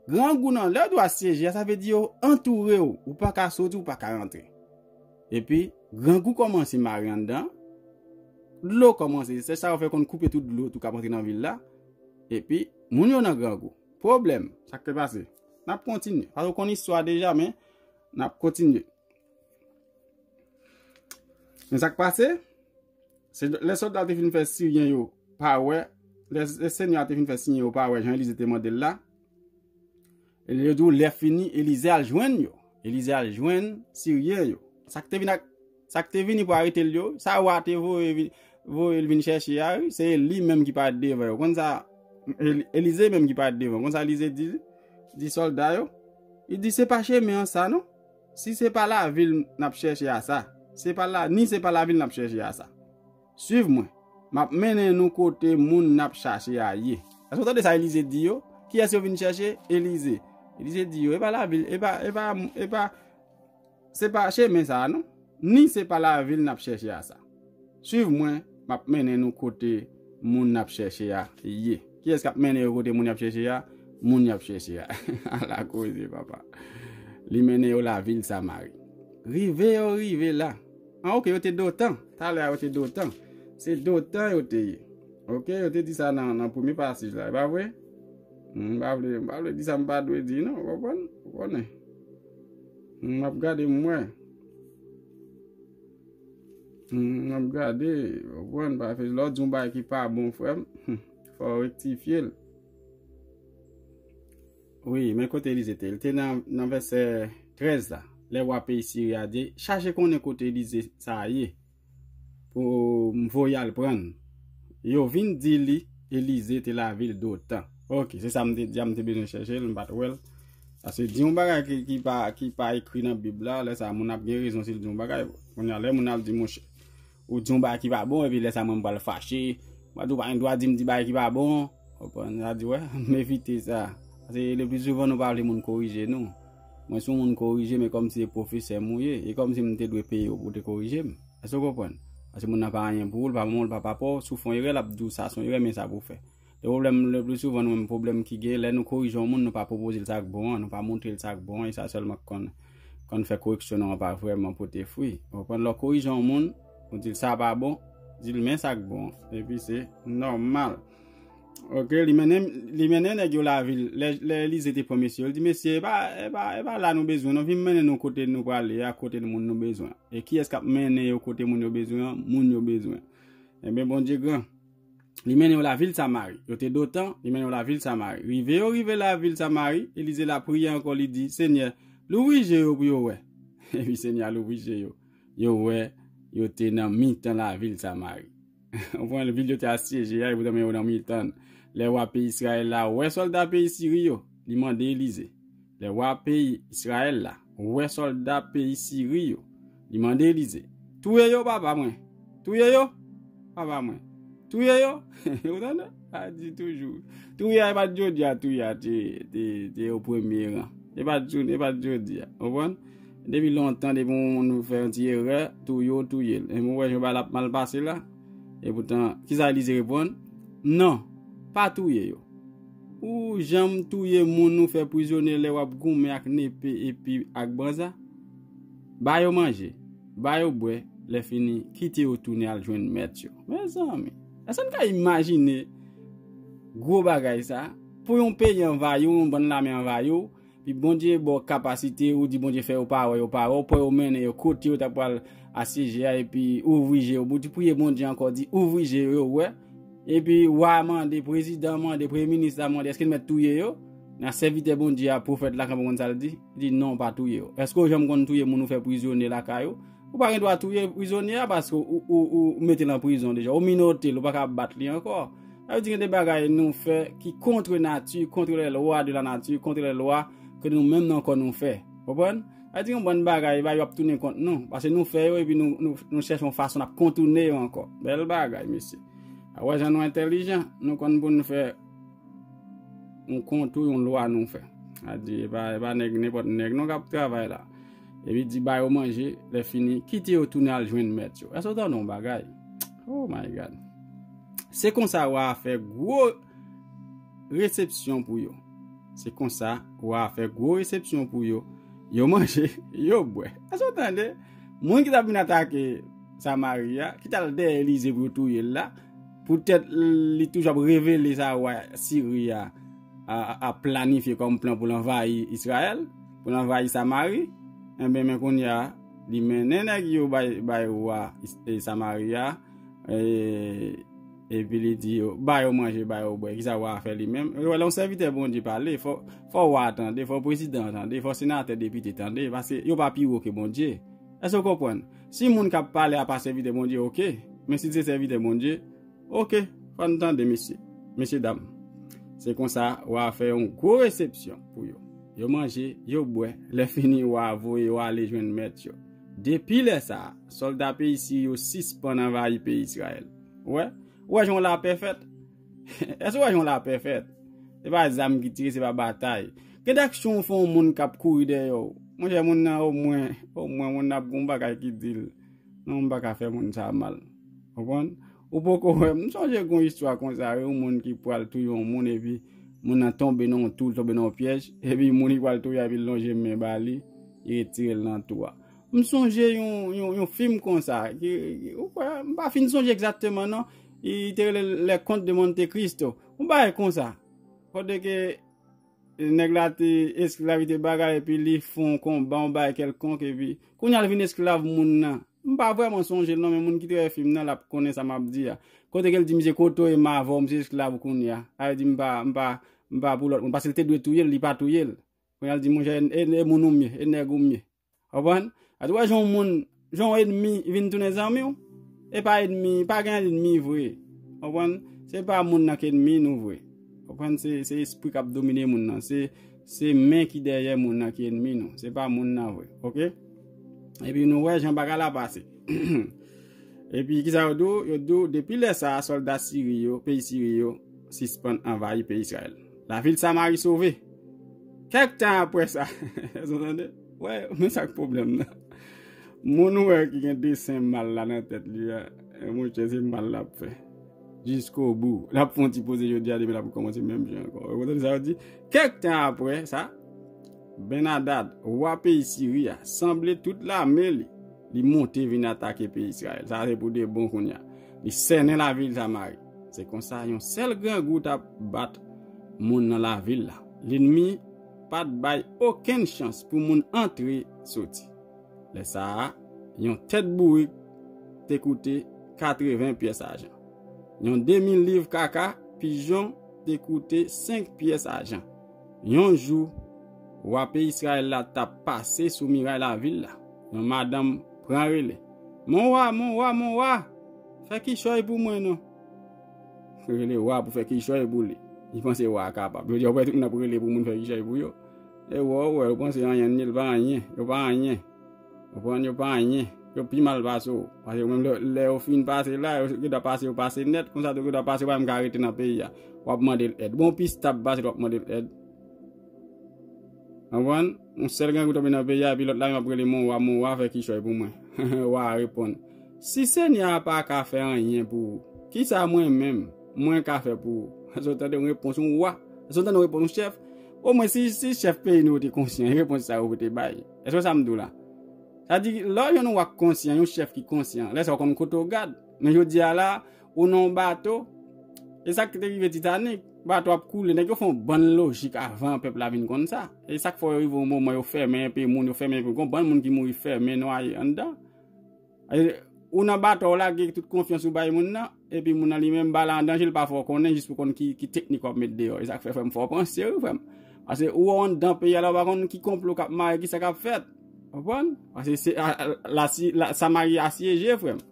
Grangou nan, lè yo di w asyeje a, sa vle di yo antoure w, ou pa ka soti, ou pa ka rantre. Epi, grangou kòmanse mare anndan, dlo kòmanse sèch, sa yo fè konn koupe tout dlo tou k ap antre nan vil la. Epi, moun yo nan grangou. Pwoblèm, sa k te pase? N ap kontinye. Paske w konn istwa deja, men n ap kontinye. Men sa k pase? Se lè sòlda te fin fè Siryen yo pa wè, lè, lè Senyè a te fin fè Siryen yo pa wè jan Elize te mande l la, e yo di w lè fini, Elize al jwenn yo. Elize al jwenn Siryen yo. Sa k te vin ak, sa k te vini pou arete l yo, sa wa te voye vi-, voye l vin chèche a, wi, se li menm ki parèt devan yo. Konn sa, Eli-, Elize menm ki parèt devan. Konn sa Elize di, di sòlda yo? Li di, se pa chemen an sa, non. Si se pa lavil n ap chèche a sa, se pa la, ni se pa lavil n ap chèche a sa. Suiv mwen. M ap mennen nou kote moun n ap chache a ye. Èske w tande sa Elize di yo? Kiyès yo vin chèche? Elize. Elize di yo, e pa lavil, e pa, e pa, e pa, se pa chemen sa a, non. Ni se pa lavil n ap chèche a sa. Suiv mwen, m ap mennen nou kote moun n ap chèche a ye. Kiyès k ap mennen yo kote moun y ap chèche a? Moun y ap chèche a. Ala koze, papa. Li mennen yo lavil Samari. Rive yo rive la. An, oke, yo te Dotan. Talè a yo te Dotan. Se Dotan yo te ye. Oke, yo te di sa nan, nan premye pasaj la, e pa vre? M pa vle, m pa vle di sa m pa dwe di, non, w konprann? Ou konnen. M ap gade m wè. M ap gade, w konprann, paske lè w di yon bagay ki pa bon, frè m, fò w rektifye l. Wi, men kote Elize te? Li te nan, nan vèsè trèz la. Lè wa peyi Siri a di, chache konnen kote Elize sa a ye pou m voye al pran l. Yo vin di li, Elize te lavil Dotan. Oke, se sa m te di a, m te bezwen chèche l, m pa t wè l. Paske di yon bagay ki, ki pa, ki pa ekri nan Bib la, lè sa a, moun ap gen rezon si l di yon bagay. Kounye a, lè moun ap di, monchè, Ou di yon bagay ki pa bon, epi lè sa mwen m pral fache. Mwen tou pa gen dwa di m di bagay ki pa bon. Konprann? Sa di, wè, m evite sa. Paske le pli souvan nou pa vle moun korije nou. Mwen si yon moun korije m, e kòmsi se pwofesè m ou ye. E kòmsi m te dwe peye w pou w te korije m. Èske w konprann? Paske moun nan pa anyen pou ou, l pa manman w, l pa papa w. Si w fè yon erè, l ap di w sa se yon erè, men sa pou w fè. Le pwoblèm, le pli souvan, nou menm pwoblèm ki gen, lè nou korije yon moun, nou pa pwopoze l sa k bon an, nou pa montre l sa k bon an, e sa sèlman k konn, konn fè koreksyon nou an pa vrèman pote fwi. Ou konprann? Lè w korije yon moun, ou di l sa pa bon, di l men sa k bon an. Epi se nòmal. Ok, li mennen, li mennen nèg yo lavil. Lè, lè Elize te pran mesye yo, li di, mesye, e pa, e pa, e pa la nou bezwen, non, vin mennen nou kote nou prale a, kote moun nou bezwen. E kiyès k ap mennen yo kote moun yo bezwen an? Moun yo bezwen. Ebyen, Bondye gran. Li mennen yo lavil Samari. Yo te Dotan, li mennen yo lavil Samari. Rive yo rive lavil Samari, Elize la priye ankò, li di, Senyè, louvri je yo pou yo wè. Epi Senyè a louvri je yo. Yo wè, yo te nan mitan lavil Samari. Ou konprann, vil yo te asyeje a, epoutan men yo nan mitan l. Lè wa peyi Izrayèl la wè sòlda peyi Siri yo, li mande Elize. Lè wa peyi Izrayèl la wè sòlda peyi Siri yo, li mande Elize, touye yo, papa mwen. Touye yo, papa mwen. Touye yo. Ou tande? A di toujou. Touye a, e pa t jodi a, touye a te, te, te o premye ran. E pa t jou, e pa t jodi a. Ou konprann? Depi lontan, depi yon moun fè yon ti erè, touye w, touye l. E mwen wè jan bagay la ap mal pase la. Epoutan, kisa Elize reponn? Non, pa touye yo. Ou janm touye moun ou fè prizonye lè w ap goumen ak nepe epi ak banza? Ba yo manje, ba yo bwè, lè fini, kite yo tounen al jwenn mèt yo. Mezanmi, èske n ka imajine gwo bagay sa? Pou yon peyi anvayi w, yon bann lame anvayi w, pi Bondye ba w kapasite, ou di Bondye fè yo pa wè, yo pa wè, ou pran yo mennen yo kote yo ta pral asyeje a, epi ouvri je yo, ou di priye Bondye ankò, di ouvri je yo, yo wè. Epi wa mande, prezidan mande, premye minis la mande, èske n mèt touye yo? Nan sèvitè Bondye a, pwofèt la, kanpe konn sa l di? Li di, non, pa touye yo. Èske w janm konn touye moun ou fè prizonye lakay ou? Ou pa gen dwa touye prizonye a paske ou, ou, ou mete l an prizon deja. Ou minote l, ou pa ka bat li ankò. Sa vle di gen de bagay nou fè ki contre nature, contre les lois de la nature, contre les lois ke nou menm nan kò nou fè. Konprann? Sa vle di yon bann bagay, bagay yo ap tounen kont nou. Paske nou fè yo epi nou, nou, nou chèche yon fason n ap kontounen yo ankò. Bèl bagay, mesye. A wè jan nou entèlijan, nou konn pou n fè yon kontou, yon lwa nou fè. A di, e pa, e pa nèg, nenpòt nèg non k ap travay la. Epi di ba yo manje, lè fini, kite yo tounen al jwenn mèt yo. Èske w tande yon bagay? Oh my God. Se konsa wa a fè gwo resepsyon pou yo. Se konsa wa a fè gwo resepsyon pou yo. Yo manje, yo bwè. Èske w tande? Moun ki t ap vin atake Samari a, ki t al dèyè Elize pou yo touye l la, poutèt li toujou ap revele sa wa Siri a, a, a planifye kòm plan pou l anvayi Izrayèl, pou l anvayi Samari, enben, men kounye a, li mennen nèg yo bay, bay wa Is-, e, Samari a, e, epi li di yo, ba yo manje, ba yo bwè. Kisa wa a fè li menm? Ou wè, lè yon sèvitè Bondye pale, fò, fò wa a tande, fò prezidan an tande, fò senatè, depite tande, paske yo pa pi wo ke Bondye. Èske w konprann? Si moun k ap pale a pa sèvitè Bondye, oke. Men si l se sèvitè Bondye, oke, fò n tande, mesye, mesye dam. Se konsa, wa a fè yon gwo resepsyon pou yo. Yo manje, yo bwè, lè fini, wa a voye yo ale jwenn mèt yo. Depi lè sa a, sòlda peyi Siri yo sispann anvayi peyi Izrayèl. Ou wè? Ou wè jan lapè fèt? Èske w wè jan lapè fèt? Se pa zam ki tire, se pa batay. Gen de aksyon w fè yon moun k ap kouri dèyè w. Monchè, moun nan omwen, omwen moun nan ap gen yon bagay ki di l. Non, m pa ka fè moun sa mal. Konprann? Ou poko wè, m sonje gen yon istwa konsa, yon moun ki pral touye yon moun, epi moun nan tonbe nan yon tou, l tonbe nan yon pyèj, epi moun ki pral touye a, epi l lonje men ba li, li retire l nan tou a. M sonje yon, yon, yon fim konsa, ki, ki, ou kwè, m pa fin sonje egzakteman non, li te rele Les Contes de Monte Cristo. Yon bagay konsa. Kote ke nèg la te esklav, li te bagay, epi li fè yon konba, yon bagay kèlkonk, epi kounye a l vin esklav moun nan. M pa vrèman sonje l non, men moun ki te wè fim nan, l ap konnen sa m ap di a. Kote ke l di misye, kote w ye, m avè w, m se esklav ou kounye a. Sa vle di m pa, m pa, m pa pou lòt moun, paske l te dwe touye l, li pa touye l. Kounye a l di, monchè, e, e, e moun ou m ye, e nèg ou m ye. Konprann? Sa vle di w wè jan yon moun, jan yon ènmi vin tounen zanmi w. E pa ènmi, pa gen ènmi vre. Konprann? Se pa moun nan ki ènmi nou vre. Konprann? Se, se espri k ap domine moun nan. Se, se men ki dèyè moun nan ki ènmi nou. Se pa moun nan vre. Oke? Epi nou wè jan bagay la pase. Epi kisa yo di w? Yo di w, depi lè sa a, sòlda Siri yo, peyi Siri yo, sispann anvayi peyi Izrayèl. Lavil Samari sove. Kèk tan apre sa, èske w tande? Wè, men sa k pwoblèm nan. Moun ou wè ki gen desen mal la nan tèt li a, monchè, se mal l ap fè. Jiskobou. L ap fè yon ti poze jodi a, demen l ap kòmanse menm jan ankò. Ou konprann sa yo di? Kèk tan apre sa, Bennadad, wa peyi Siri a, sanble tout lame li, li monte vin atake peyi Izrayèl. Sa se pou de bon kounye a. Li sènen lavil Samari. Se konsa, yon sèl grangou t ap bat moun nan lavil la. Lènmi pa t bay okenn chans pou moun antre soti. Lè sa a, yon tèt bourik te koute katreven pyès ajan. Yon demi liv kaka pijon te koute senk pyès ajan. Yon jou, wa peyi Izrayèl la t ap pase sou miray lavil la. Yon madanm pran rele. Mon wa, mon wa, mon wa! Fè kichòy pou mwen non. Rele wa pou fè kichòy pou li. Li panse wa a kapab. Yo di, ou wè tout moun ap rele pou moun fè kichòy pou yo. E wè, ou wè, yo panse anyen, li pa anyen. Yo pa anyen. Ou konprann, yo pa anyen. Yo pi mal pase w. Paske yo menm lè, lè yo fin pase la, yo gen dwa pase, yo pase nèt. Konsa tou gen dwa pase, yo pa menm ka rete nan peyi a. W ap mande l èd. Bon, pis t ap pase, w ap mande l èd. Konprann? Yon sèl grangou tonbe nan peyi a, epi lòt la menm ap rele mon wa, mon wa, fè kichòy pou mwen. Wa a reponn, si Senyè a pa ka fè anyen pou ou, kisa mwen menm, mwen ka fè pou ou? Èske w tande yon repons yon wa? Èske w tande yon repons yon chèf? Omwen, si, si chèf peyi nou yo te konsyan, repons sa yo pou te bay. Èske w sa m di w la? Sa di, lè w jwenn yon wa k konsyan, yon chèf ki konsyan, lè sa w konn kote w gad. Men jodi a la, ou nan yon bato, e sa k te rive Titanik, bato ap koule, nèg yo fè yon bann lojik avan pèp la vin konn sa. E sa k fè yo rive yon moman, yo fèmen enpe moun, yo fèmen enpe, gon bann moun ki mouri fèmen, nwaye anndan. E, ou nan bato, w lage tout konfyans ou bay moun nan, epi moun nan li menm, bala an danje, l pa fè w konnen, jis pou konn ki, ki teknik w ap met deyò. E sa k fè, frè m, fò w panse, wi, frè m. Paske ou anndan peyi a la, ou pa konn ki konplo k ap mare, ki sa k ap fèt. Konprann? Paske se, a, a, la, si, la, Samari asyeje, frè m.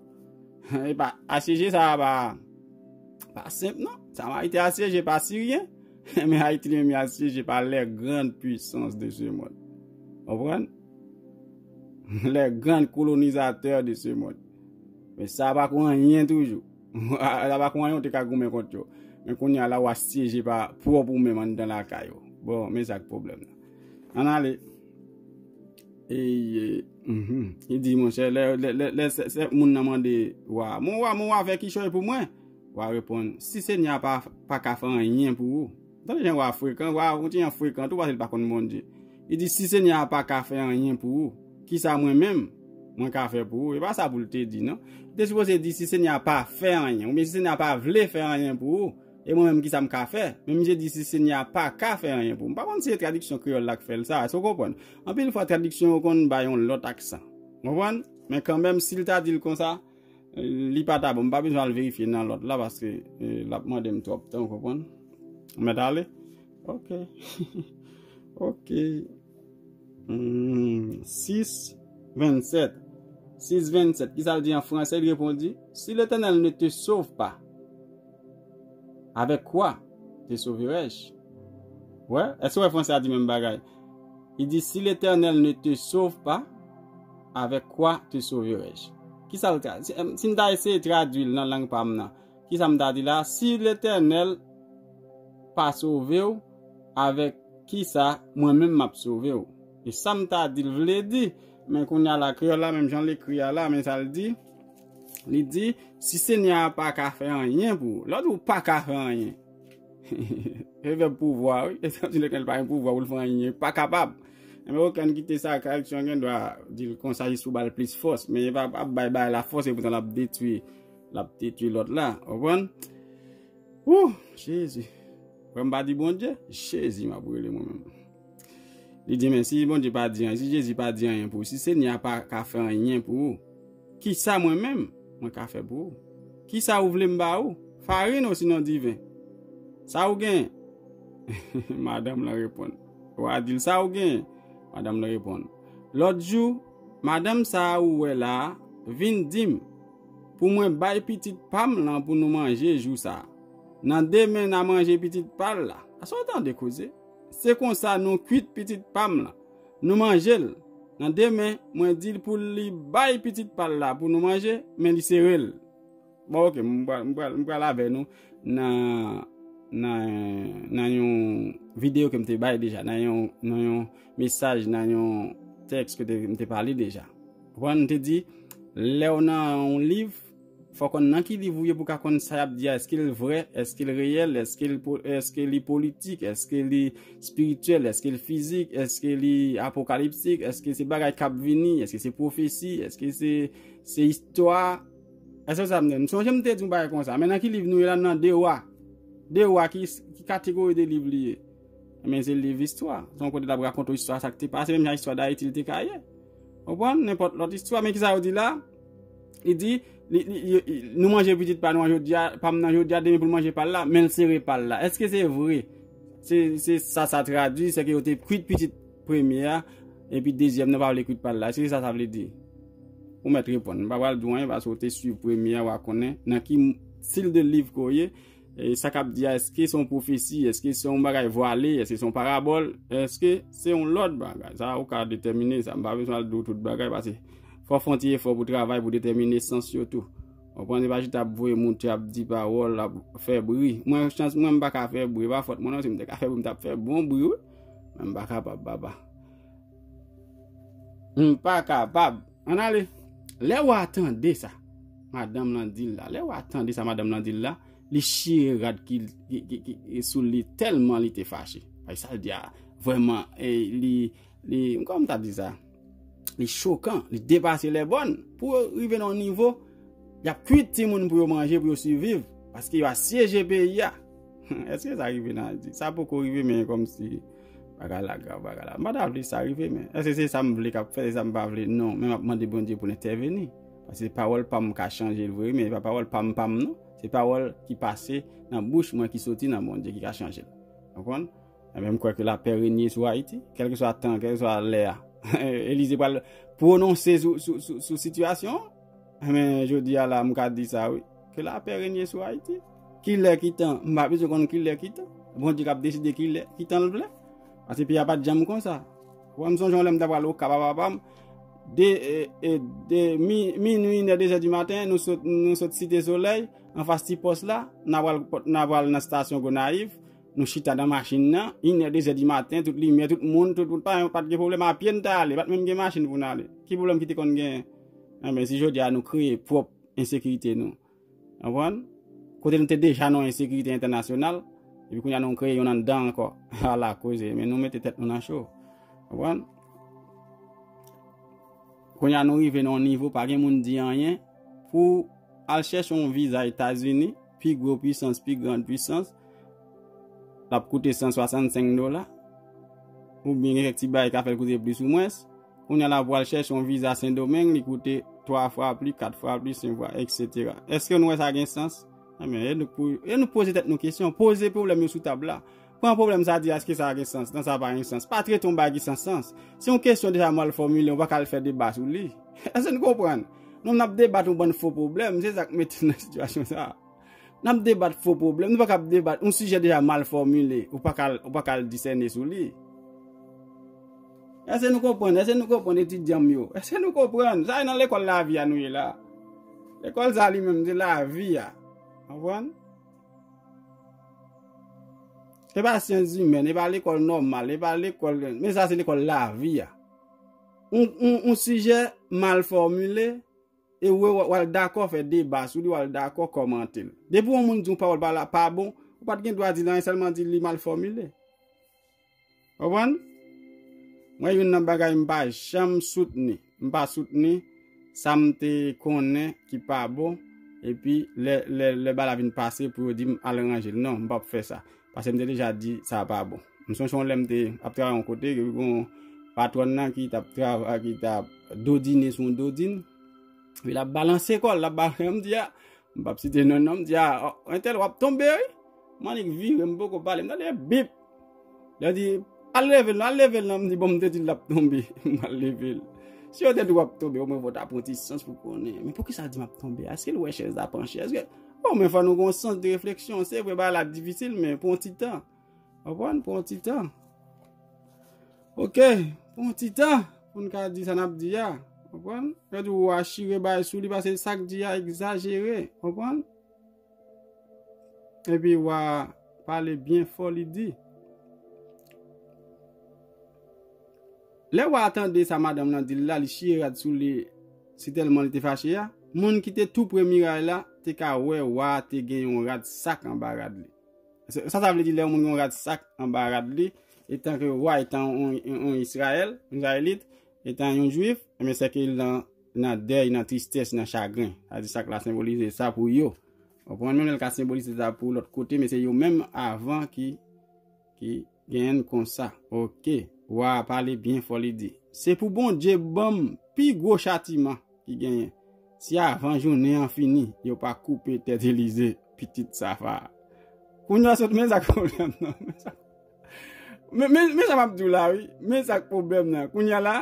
E pa, asyeje, sa pa, pa senp, non. Samari te asyeje pa Siryen, men Ayiti li menm li asyeje pa les grandes puissances de ce monde. Konprann? Les grands colonisateurs de ce monde. Men sa pa kon anyen toujou. Sa pa kon anyen, ou te ka goumen kont yo. Men kounye a la, w asyeje pa pwòp ou menm anndan lakay ou. Bon, men sa k pwoblèm nan. Ann ale. E, e, mhm. Li di, monchè, lè, lè, lè, lè se, se moun nan mande wa, mon wa, mon wa, fè kichòy pou mwen. Wa reponn, si Senyè a pa, pa ka fè anyen pou ou. Tande jan wa frekan, wa, yon ti jan frekan tou, paske l pa konn Bondye. Li di, si Senyè a pa ka fè anyen pou ou, kisa mwen menm, mwen ka fè pou ou? E pa sa pou l te di, non. Li te sipoze di, si Senyè a pa fè anyen, oubyen si Senyè a pa vle fè anyen pou ou, e mwen menm, kisa m ka fè? Men misye di, si Senyè a pa ka fè anyen pou ou. M pa konn si se tradiksyon kreyòl la k fè l sa, èske w konprann? Anpil fwa, tradiksyon yo konn bay yon lòt aksan. Konprann? Men kanmenm, si l ta di l konsa, li pa ta bon. M pa bezwen al verifye nan lòt la, paske, e, l ap mande m twòp tan, w konprann? Ou mèt ale? Ok. Ok. Hmm, sis vennsèt. Sis vennsèt. Kisa l di an fransè? Li reponn di, si l'Éternel ne te sauve pas, avec quoi te sauverai-je? Wè, èske w wè fransè a di menm bagay? Li di, si l'Éternel ne te sauve pas, avec quoi te sauverai-je? Kisa l tra-, si, em, si m ta eseye tradui l nan lang pa m nan, kisa m ta di la? Si Letènèl pa sove w, avèk kisa mwen menm m ap sove w? E sa m ta di l vle di, men kounye a la, kreyòl la, menm jan l ekri a la, men sa l di, li di, si Senyè a pa ka fè anyen pou ou, lè w di w pa ka fè anyen, e vèb pouvwa, wi. E sa vle di Letènèl pa gen pouvwa pou l fè anyen, pa kapab. Enben, okenn kite sa, tradiksyon gen dwa di l konsa jis pou ba l plis fòs, men e pa, pa bay, bay la fòs, e poutan l ap detwi, l ap detwi lòt la. Ou konprann? Wouh, Jezi. Frè m pa di Bondye, Jezi m ap rele mwen menm. Li di, men si Bondye pa di anyen, si Jezi pa di anyen pou ou, si Senyè a pa ka fè anyen pou ou, kisa mwen menm, mwen ka fè pou ou? Kisa ou vle m ba ou? Farin osinon diven? Sa ou gen? Madanm lan reponn. Wa a di l, sa ou gen? Madanm lan reponn. Lòt jou, madanm sa a ou wè la a, vin di m, pou mwen bay pitit pa m lan pou nou manje jou sa a. Nan demen, n a manje pitit pa l la. Èske w tande koze? Se konsa, nou kuit pitit pa m lan. Nou manje l. Nan demen, mwen di l pou li bay pitit pa l la pou nou manje, men li sere l. Bon, oke, m pral, m pral, m pral avè nou nan, nan, nan yon videyo ke m te bay deja, nan yon, nan yon mesaj, nan yon tèks ke te, m te pale deja. Konprann? M te di, lè w nan yon liv, fò w konn nan ki liv ou ye pou w ka konn sa y ap di a, èske l vrè, èske l reyèl, èske l po-, èske li politik, èske li espirityèl, èske l fizik, èske li apokaliptik, èske se bagay k ap vini, èske se pwofesi, èske se, se istwa. Èske sa m di? M sonje m te di yon bagay konsa, men nan ki liv nou ye la, nan de wa. De wa ki, ki kategori de liv li ye? Men se liv istwa. Se yon kote l ap rakonte w istwa sa k te pase, menm jan istwa Dayiti l te ka ye. Konprann? Nenpòt lòt istwa. Men kisa yo di la? Li di, li, li, li, li, nou manje pitit pa nou an jodi a, pa m nan jodi a, demen pou l manje pa l la, men l sere pa l la. Èske se vre? Se, se sa sa tradui, se ke yo te kwit pitit premye a, epi dezyèm nan pa vle kwit pa l la. Èske se sa sa vle di? Ou mèt reponn. M pa pral di w anyen, paske w te swiv premye a, w a konnen nan ki stil de liv ke w ye. E sa k ap di a, èske se yon pwofesi? Èske se yon bagay vwale? Èske se yon parabòl? Èske se yon lòt bagay? Sa, ou ka detèmine sa. M pa bezwen al di w tout bagay, paske fò w fè yon ti efò pou travay, pou detèmine sans yo tou. Konprann? Se pa chita ap voye moute, ap di pawòl, ap fè bri. Mwen, chans mwen, m pa ka fè bri. E pa fòt mwen non, si m te ka fè bri, m t ap fè bon bri, wi. Men m pa kapab, papa. M pa kapab. Ann ale. Lè w a tande sa madanm lan di l la, lè w a tande sa madanm lan di l la, li chire rad ki, ki, ki, ki sou li, tèlman li te fache. Paske sa l di a, vrèman, e, li, li, kòman m ta di sa? Li chokan, li depase lèbòn. Pou yo rive nan yon nivo, y ap kwit timoun pou yo manje, pou yo siviv, paske yo asyeje peyi a. Èske sa rive nan Ayiti? Sa poko rive, men kòmsi bagay la grav, bagay la. M pa ta vle sa rive, men èske se sa m vle k ap fèt, se sa m pa vle? Non, men m ap mande Bondye pou l entèveni. Paske pawòl pa m ka chanje l vre, men e pa pawòl pa m, pa m, non. Se pawòl ki pase nan bouch mwen, ki soti nan Bondye, ki ka chanje l. Konprann? Ebyen, m kwè ke lapè renye sou Ayiti, kèlkeswa tan, kèlkeswa lè a. Elize pral pwononse sou, sou, sou, sou sitiyasyon an. Ebyen, jodi a la, m ka di sa, wi. Ke lapè renye sou Ayiti. Kilè, ki tan, m pa bezwen konn kilè, ki tan. Bondye k ap deside kilè, ki tan l vle. Paske peyi a pa t janm konsa. Wè, m sonje yon lè m ta pral Okap a papa m. De, e, e, de mi-, minwi, inè, dezè di maten, nou sot, nou sot Site Solèy, anfas ti pòs la, n a pral, n a pral nan estasyon Gonayiv. Nou chita nan machin nan, inè, dezè di maten, tout limyè, tout moun, tout, tout, pa, pa t gen pwoblèm, a pye n t ale, pa t menm gen machin pou n ale. Ki pwoblèm ki te konn genyen? Enben, si jodi a nou kreye pwòp ensekirite nou, konprann? Kote nou te deja nan ensekirite entènasyonal, epi kounye a nou kreye youn anndan ankò. Ala koze, men nou mete tèt nou nan cho. Konprann? Kounye a nou rive nan yon nivo, pa gen moun di anyen. Pou al chèche yon viza Etazini, pi gwo pwisans, pi grand pwisans, l ap koute san swasannsenk dola. Oubyen gen kèk ti bagay ka fè l koute plis ou mwens. Kounye a la pou al chèche yon viza Sendomeng, li koute twa fwa pli, kat fwa pli, senk fwa, etsetera. Èske nou wè sa gen sans? Enben, e nou pou, e nou poze tèt nou kesyon, poze pwoblèm yo sou tab la. Pran pwoblèm sa, di èske sa gen sans, nan sa pa gen sans. Pa trete yon bagay ki san sans. Se yon kesyon deja mal fòmile, ou pa ka al fè deba sou li. Èske nou konprann? Nou, n ap debat yon bann fo pwoblèm, se sa k mete n nan sitiyasyon sa a. N ap debat fo pwoblèm, nou pa ka ap debat yon sijè deja mal fòmile, ou pa ka al, ou pa ka al disène sou li. Èske nou konprann? Èske nou konprann, etidyan m yo? Èske nou konprann? Sa e nan lekòl lavi a nou ye la. Lekòl sa li menm, se lavi a. Konprann? E pa syans imèn, e pa lekòl nòmal, e pa lekòl, men sa se lekòl lavi a. Yon, yon, yon sijè mal fòmile, e w, w, w al dakò fè deba sou li, w al dakò kòmante l. Depi yon moun di yon pawòl pa la, pa bon, ou pa t gen dwa di l anyen, sèlman di li mal fòmile. Konprann? Mwen, youn nan bagay m pa janm soutni. M pa soutni sa m te konnen ki pa bon. Epi, lè, lè, lè bagay la vin pase pou yo di m al ranje l. Non, m p ap fè sa. Paske m te deja di sa pa bon. M sonje yon lè m te ap travay yon kote, epi gon patwòn nan ki t ap travay, ki t ap dodine sou yon dodin. Epi l ap balanse kò l, l ap balanse, m di, a, m p ap site non, non, m di, a, o, entèl, w ap tonbe, wi. M annik vire, m poko pale, m tande bip. Lè yo di, al leve l non, al leve l non, m di, bon, m te di l l ap tonbe, m al leve l. Si yo te di w ap tonbe, omwen fò w ta pran ti sans pou konnen. Men poukisa l di m ap tonbe? Èske l wè chèz la panche? Èske, omwen fò nou gen yon sans de refleksyon. Se vre, bagay la difisil, men pran yon ti tan. Konprann? Pran yon ti tan. Oke, pran yon ti tan. pou n ka di sa n ap di a. Konprann? Yo di w a chire bagay sou li, paske sa k di a egzajere. Konprann? Epi wa pale byen fò, li di, lè wa tande sa madanm nan di l la, li chire rad sou li, se tèlman li te fache a. Moun ki te tou pre miray la te ka wè wa te gen yon rad sak anba rad li. Sa, sa vle di lè yon moun gen yon rad sak anba rad li, etan ke wa, etan yon, yon, yon Izrayèl, yon Izrayelit, etan yon Jwif, ebyen, se ke l nan, nan dèy, nan tristès, nan chagren. Sa di sak la senbolize sa pou yo. Ou konprann? Menm lè l ka senbolize sa pou lòt kote, men se yo menm avan ki, ki genyen konsa. Oke. Wa a pale byen fò, li di, se pou Bondye ban m pi gwo chatiman ki genyen. Si avan jounen an fini, yo pa koupe tèt Elize, pitit Safat. Kounye a sot, men sa k pwoblèm nan. Men sa, men, men sa m ap di w la, wi. Men sa k pwoblèm nan. Kounye a la,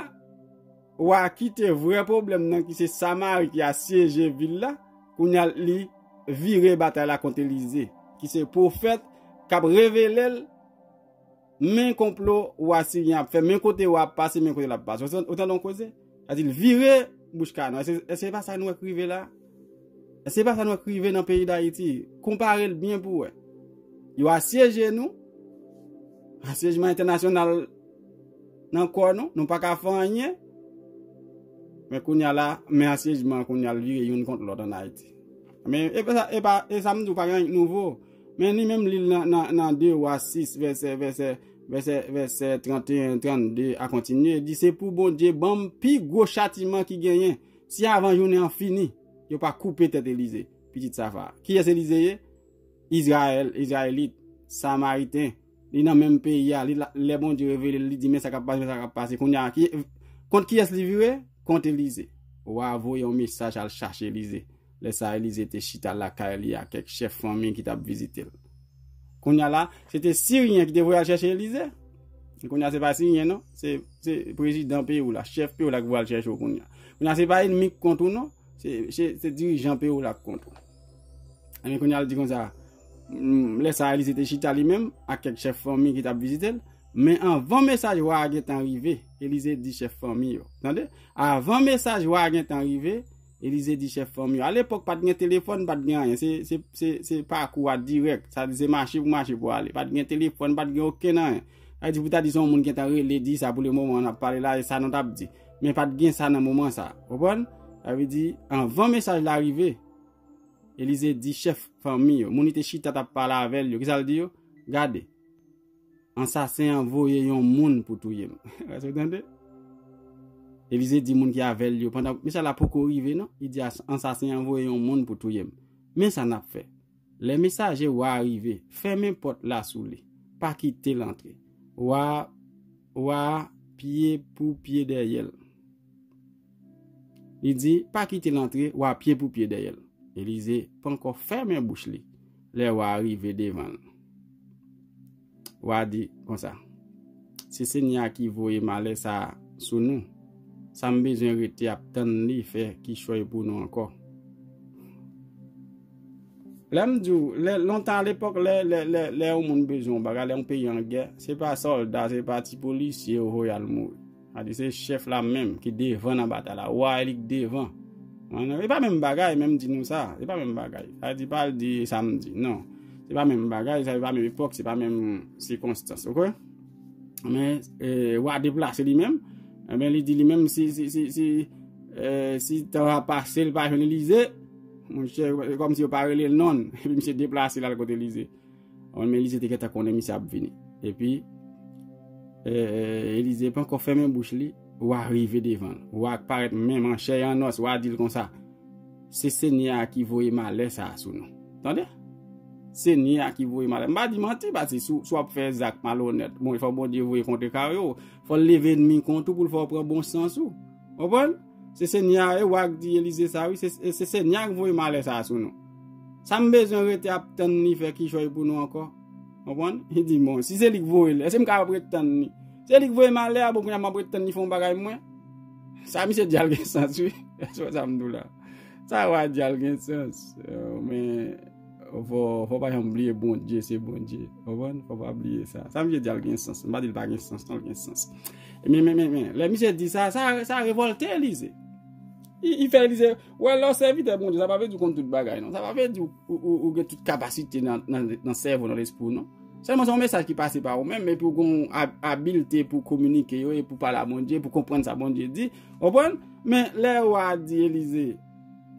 wa kite vrè pwoblèm nan, ki se Samari ki asyeje vil la. Kounye a, li vire batay la kont Elize, ki se pwofèt k ap revele l men konplo wa siryen ap fè, men kote wa ap pase, men kote l ap pase. Ou tande yon koze? Sa di l vire bouch kanan. Èske, èske se pa sa nou wè k rive la? Èske se pa sa nou wè k rive nan peyi Dayiti? Konpare l byen pou w wè. Yo asyeje nou. Asyejman entènasyonal nan kò nou. Nou pa ka fè anyen. Men kounye a la, men asyejman kounye a l vire youn kont lòt ann Ayiti. Men e pa sa, e pa, e sa m di w pa gen anyen k nouvo. Men li menm li nan, nan, nan de Wa sis, vèsè, vèsè, vèsè, vèsè trannteyen, trannde a kontinye, di, se pou Bondye ban m pi gwo chatiman ki genyen, si avan jounen an fini, yo pa koupe tèt Elize, pitit Safat. Kiyès Elize ye? Izrayèl, Izrayelit, Samariten. Li nan menm peyi a, li la, lè Bondye revele l, li di, men sa k ap pase, men sa k ap pase. Kounye a, ki, kont kiyès li vire? Kont Elize. Wa a voye yon mesaj al chache Elize. Lè sa a, Elize te chita lakay li ak kèk chèf fanmi ki t ap vizite l. Kounye a la, se te Siryen ki te voye al chèche Elize. Kounye a, se pa Siryen, non. Se, se prezidan peyi w la, chèf peyi w la ki voye al chèche w kounye a. Kounye a, se pa ènmi k kont ou, non. Se, se, se dirijan peyi w la k kont ou. Ebyen, kounye a, l di konsa, mm, lè sa a, Elize te chita li menm ak kèk chèf fanmi ki t ap vizite l. Men anvan mesaj wa a gentan rive, Elize di chèf fanmi yo. Tande? Avan mesaj wa a gentan rive, Elize di chèf fanmi yo. Alepòk, pa t gen telefòn, pa t gen anyen. Se, se, se, se pakou a dirèk. Sa di se mache pou mache pou ale. Pa t gen telefòn, pa t gen okenn anyen. Sa di pou ta di se yon moun gentan rele, di sa pou le moman n ap pale la, e sa nou t ap di. Men pa t gen sa nan moman sa. Konprann? Sa vle di, anvan mesaj la rive, Elize di chèf fanmi yo, moun li te chita t ap pale avè l yo, kisa l di yo? Gade, ansasen an voye yon moun pou touye m. Èske w tande? Elize di moun ki avè l yo, pandan mesaj la poko rive non, li di, as-, ansasen an voye yon moun pou touye m. Men sa n ap fè. Lè mesaje wa a rive, fèmen pòt la sou li. Pa kite l antre. Wa, wa pye pou pye dèyè l. Li di, pa kite l antre, wa pye pou pye dèyè l. Elize pankò fèmen bouch li lè wa a rive devan l. Wa di konsa, se Senyè a ki voye malè sa a sou nou. Sa m bezwen rete ap tann li fè kichòy pou nou ankò. Lè m di w, lè, lontan alepòk, lè, lè, lè, lè yon moun bezwen yon bagay, lè yon peyi an gè, se pa sòlda, se pa ti polisye yo voye al mouri. Sa di se chèf la menm ki devan nan batay la. Wa a li k devan. Mwen, e pa menm bagay, menm di nou sa. E pa menm bagay. Sa di pa l di sa m di. Non. Se pa menm bagay, sa se pa menm epòk, se pa menm sikonstans. Oke? Men, e, wa deplase li menm. Enben, li di li menm, si, si, si, si, e, si tan a pase, l pa jwenn Elize, monchè, e kòmsi yo pa rele l non. Epi misye deplase l al kote Elize. Bon, men Elize te gentan konnen misye ap vini. Epi, e, Elize pankò fèmen bouch li, wa rive devan l. Wa parèt menm an chè e an os, wa di l konsa, se Senyè a ki voye malè sa a sou nou. Tande? Senyè a ki voye malè. M pa di manti, paske si w, si w ap fè zak malonèt, bon, fò Bondye voye kontre kare w. Fò l leve ènmi kont ou pou l fè w pran bon sans ou. Konprann? Se Senyè a, e wa k di Elize sa, wi, se, se Senyè a k voye malè sa a sou nou. Sa m bezwen rete ap tann li fè kichòy pou nou ankò? Konprann? Li di, bon, si se li k voye l, èske m kapab ret tann li? Se li k voye malè a, bon, kounye a m ap ret tann li fè yon bagay mwen? Sa misye di a l gen sans, wi. Èske w wè sa m di w la? Sa wa di a l gen sans. Euh, men, fò, fò pa janm bliye Bondye se Bondye. Konprann? Fò pa bliye sa. Sa misye di a l gen sans. M pa di l pa gen sans, non, l gen sans. Men, men, men, men, lè misye di sa, sa, sa revòlte Elize. Li, li fè Elize, wè, lè w sèvitè Bondye, sa pa vle di w konn tout bagay, non. Sa pa vle di w, ou, ou, ou gen tout kapasite nan, nan, nan sèvo, nan lespri w, non. Sèlman se yon mesaj ki pase pa ou menm, epi w gen yon ab-, abilte pou kominike yo, e pou pale a Bondye, pou konprann sa Bondye di. Konprann? Men lè wa a di Elize,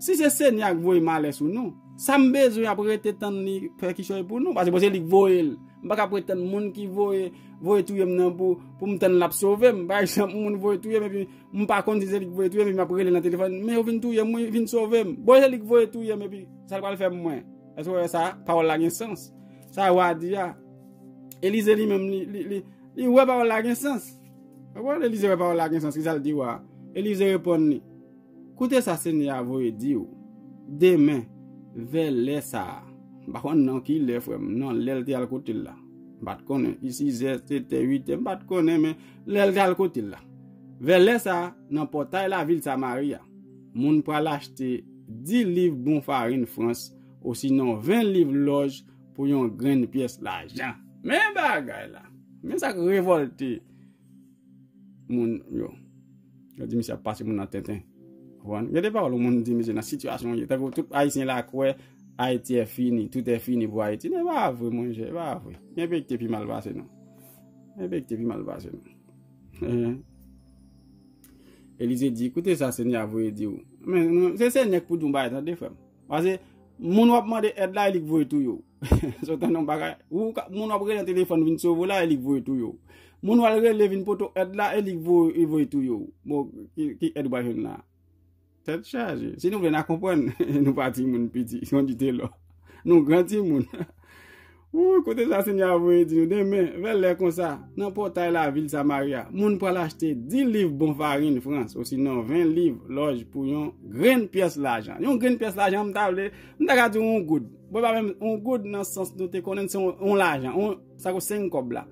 si se Senyè a k voye malè sou nou, sa m bezwen ap rete tann li fè kichòy pou nou? Paske bon, se li k voye l. M pa ka pretann moun ki voye, voye touye m nan pou, pou m tann l ap sove m. Pa egzanp, moun voye touye m, epi m pa konn si se li k voye touye m, epi m ap rele nan telefòn, men yo vin touye m, wi, vin sove m. Bon, se li k voye touye m, epi sa l pral fè m mwen? Èske w wè sa? Pawòl la gen sans. Sa wa a di a. Elize li menm, li, li, li, li wè pawòl la gen sans. Ou konprann? Elize wè pawòl la gen sans. Kisa l di wa a? Elize reponn li, koute sa Senyè a voye di w. Demen, vè lè sa a, m pa konn nan ki lè, frè m, nan lè l te al kote l la. M pa t konnen. Sizè, setè, uitè, m pa t konnen, men lè l te al kote l la. Vè lè sa a, nan pòtay lavil Samari a, moun pral achte dis liv bon farin Frans, osinon ven liv lòj pou yon grenn pyès lajan. Men bagay la. Men sa k revòlte moun yo. Yo di misye ap pase moun nan tenten. Konprann? Gen de pawòl yon moun di misye nan sitiyasyon w ye. Tankou tout Ayisyen la kwè Ayiti è fini, tout è fini pou Ayiti. Men e pa vre, monchè, e pa vre. Gen peyi ki te pi mal pase nou. Gen peyi ki te pi mal pase nou. Ehe. Elize di, koute sa Senyè a voye di w. Men, men, se Senyè k pou di w bagay, tande, frè m. Paske moun w ap mande èd la, e li k voye touye w. Sa w tande yon bagay? Ou ka, moun w ap rele nan telefòn vin sove w la, e li k voye touye w. Moun w al rele vin pote w èd la, e li k voye, e voye touye w. Bon, ki, ki èd w pral jwenn la? Tèt chaje. Si nou vle n a konprann, nou pa timoun piti, yon di te lò. Nou gran timoun. Ou, koute sa Senyè a voye di nou, demen, vè lè konsa, nan pòtay lavil Samari a, moun pral achte dis liv bon farin Frans, osinon ven liv lòj pou yon grenn pyès lajan. Yon grenn pyès lajan, m ta vle, m ta ka di yon goud. Bon, pa menm yon goud nan sans nou te konnen se yon, yon lajan, yon, sa ko senk kòb la.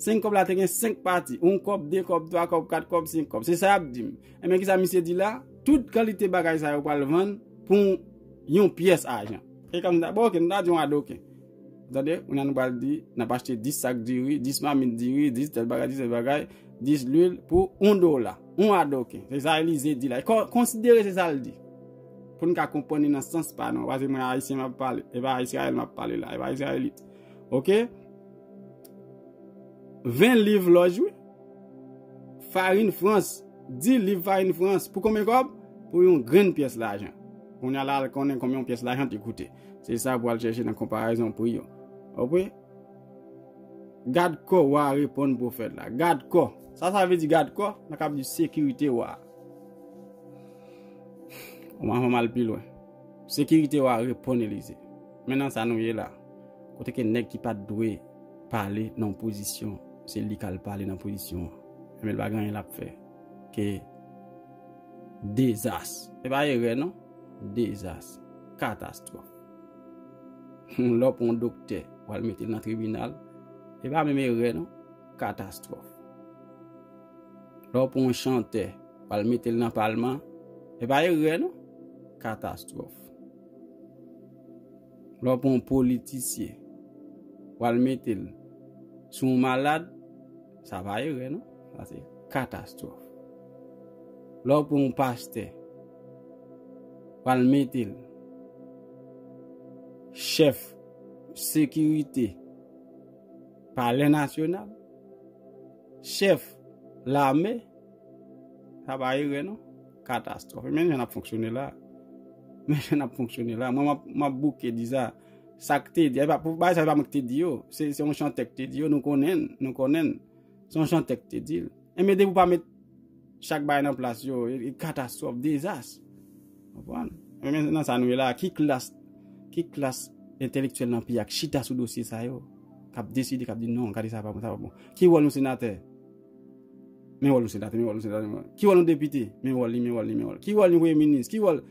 Senk kòb la te gen senk pati, yon kòb, de kòb, twa kòb, kat kòb, senk kòb. Se sa y ap di m. Enben, kisa misye di la? Tout kalite bagay sa yo pral vann pou yon pyès ajan. E kòm ta, bon, oke, nou ta di yon adoken. Tande, kounye a nou pral di, n ap achte dis sak diri, dis mamit diri, dis tèl bagay, dis tèl bagay, dis lwil pou yon dola. Yon adoken. Se sa Elize di la. Kon-, konsidere se sa l di. Pou n ka konprann li nan sans pa nou. Paske mwen Ayisyen m ap pale. E pa Izrayèl m ap pale la. E pa Izrayelit. Oke? Ven liv lòj, wi. Farin Frans. Dis liv farin Frans. Pou konbyen kòb? Pou yon grenn pyès lajan. Kounye a la, al konnen konbyen yon pyès lajan te koute. Se sa pou al chèche nan konparezon pri yo. Oke? Gad kò wa a reponn pwofèt la. Gad kò. Sa sa vle di gad kò? Nan ka ap di sekirite wa a. Ou pa fè m al pi lwen. Sekirite wa a reponn Elize. Men nan sa nou ye la. Kote ke nèg ki pa t dwe pale nan yon pozisyon, se li k al pale nan pozisyon an. Men l pa gen anyen l ap fè ke dezas. E pa erè non. Dezas. Katastwòf. Lè w pran yon doktè, w al mete l nan tribinal, e pa menm erè non. Katastwòf. Lè w pran yon chantè, w al mete l nan palman, e pa erè non. Katastwòf. Lè w pran yon politisyen, w al mete l sou yon malad, sa pa erè non. Sa se katastwòf. Lè w pran yon pastè, w al mete l chèf sekirite Palè Nasyonal, chèf lame, sa pa erè non. Katastwòf. Men jan n ap fonksyone la. Men jan n ap fonksyone la. Mwen, m ap, m ap bouke di sa. Sa k te di, e pa, pou bagay sa, e pa mwen k te di yo. Se, se yon chantè k te di yo. Nou konnen l, nou konnen l. Se yon chantè k te di l. Enben, depi w pa met chak bagay nan plas yo, e, e katastwòf, dezas. Konprann? Enben, nan sa nou ye la, ki klas, ki klas entèlektyèl nan peyi a k chita sou dosye sa yo, k ap deside, k ap di, "Non, gade sa pa bon, sa pa bon." Ki wòl yon senatè? Men wòl yon senatè, men wòl yon senatè, men wòl. Ki wòl yon depite? Men wòl li, men wòl li, men wòl. Ki wòl yon premye minis? Ki wòl?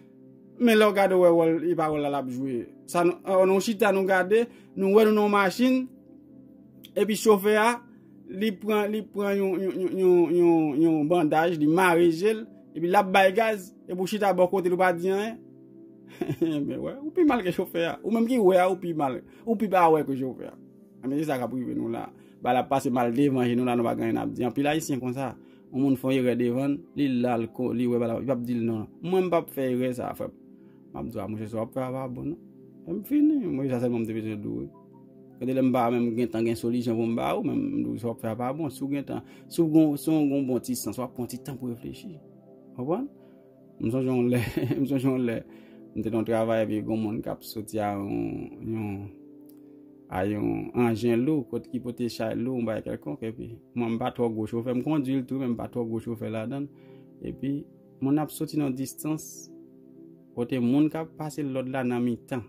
Men lè w gade, w wè wòl, e pa wòl la l ap jwe. Sa nou, an, nou chita, nou gade, nou wè nou nan yon machin, epi chofè a, li pran, li pran yon, yon, yon bandaj, li mare je l, epi l ap bay gaz, epi w chita bò kote l, ou pa di anyen. Men wè, ou pi mal ke chofè a. Ou menm ki wè a, ou pi mal. Ou pi pa wè ke chofè a. Men se sa k ap rive nou la. Bagay la ap pase mal devan je nou la, nou pa gen anyen n ap di. Anpil Ayisyen konsa. Yon moun fè yon erè devan l, li la, l ko, li wè bagay la, li p ap di l non. Mwen, m p ap fè erè sa, frè m. M ap di w, a, monchè, sa w ap fè a pa bon, non. E m fini. Mwen, sa sèlman m te bezwen di w, wi. Gade lè m pa menm gen tan gen solisyon pou m ba ou, men m di w, sa w ap fè a pa bon. Si w gen tan, si w gon, si w gon bon ti sans, w ap pran ti tan pou reflechi. Konprann? M sonje yon lè, m sonje yon lè, m te nan yon travay epi gon moun k ap soti a yon, yon, a yon anjen lou, kot ki pote chay lou, yon bagay kèlkonk, epi mwen m pa twò gwo chofè, m kondwi l tou, men m pa twò gwo chofè ladan l. Epi, moun ap soti nan distans, kote moun k ap pase lòd la nan mitan.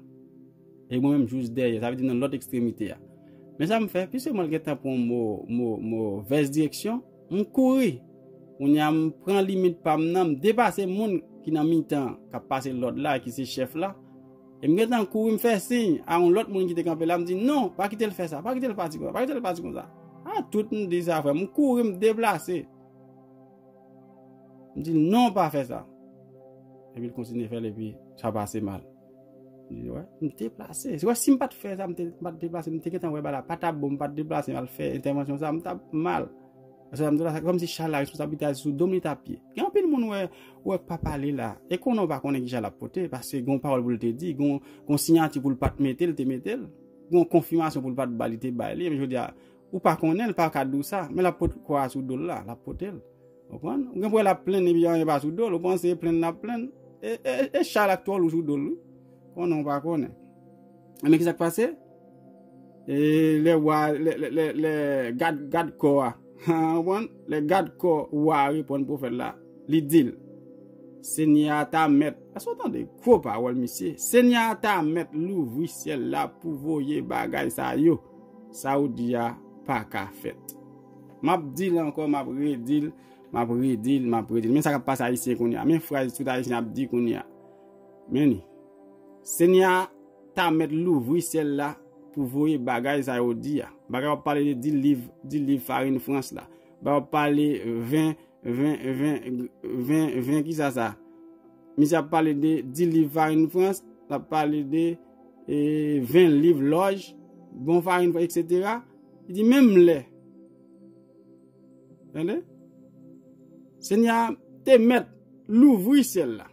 E mwen menm jis dèyè, sa vle di nan lòt ekstremite a. Men sa m fè, piske mwen gentan pran mo, mo, movèz direksyon, m kouri. Kounye a, m pran limit pa m nan, m depase moun ki nan mitan, k ap pase lòd la, ki se chèf la. E m gentan kouri, m fè siy a yon lòt moun ki te kanpe la, m di, "Non, pa kite l fè sa, pa kite l pati konsa, pa kite l pati konsa." A, tout m di sa, frè m, m kouri, m deplase. M di, "Non, pa fè sa." Epi l kontinye fè l, epi sa pase mal. M di, "Wè, m deplase." Se wè, si m pa t fè sa, m te, m pa t deplase, m te gentan wè bagay la pa t ap bon, m pa t deplase, m al fè entèvansyon sa, m t ap mal. Paske sa m di la, sa kòmsi chay la, responsablite a sou do m li t ap ye. Gen anpil moun wè, wè pa pale la. E konnen w pa konnen ki chay l ap pote, paske gen yon pawòl pou l te di, gen yon, gen yon siyati pou l pa t mete, l te mete l. Gen yon konfimasyon pou l pa t ba, li te bay li. Epi jodi a, ou pa konnen, l pa ka di w sa, men l ap pote kwa a sou do l la, l ap pote l. Ou konprann? Ou gen pou wè l ap plenn epi anyen pa sou do l, ou panse e plenn l ap plenn. E, e, e chay la k twò lou sou do l, wi. Konnen w pa konnen. Men ki sa k pase? E lè wa, lè, lè, lè, lè gad, gad kò a. Ou konprann? Lè gad kò wa a reponn pwofèt la, li di l, Senyè a ta mèt, èske w tande gwo pawòl, misye? Senyè a ta mèt louvri syèl la pou voye bagay sa yo. Sa w di a pa ka fèt. M ap di l ankò, m ap redi l, m ap redi l, m ap redi l. Men sa k ap pase Ayisyen kounye a. Men fraz tout Ayisyen ap di kounye a. Men li. Senyè a ta mèt louvri syèl la pou voye bagay sa yo di a. Bagay w ap pale de di liv, di liv farin Frans la. Bagay w ap pale ven, ven, ven, ven, ven, ki sa sa? Misye ap pale de di liv farin Frans, l ap pale de, e, ven liv lòj, bon farin Frans, etsetera. Li di menm lè. Tande? Senyè a te mèt louvri syèl la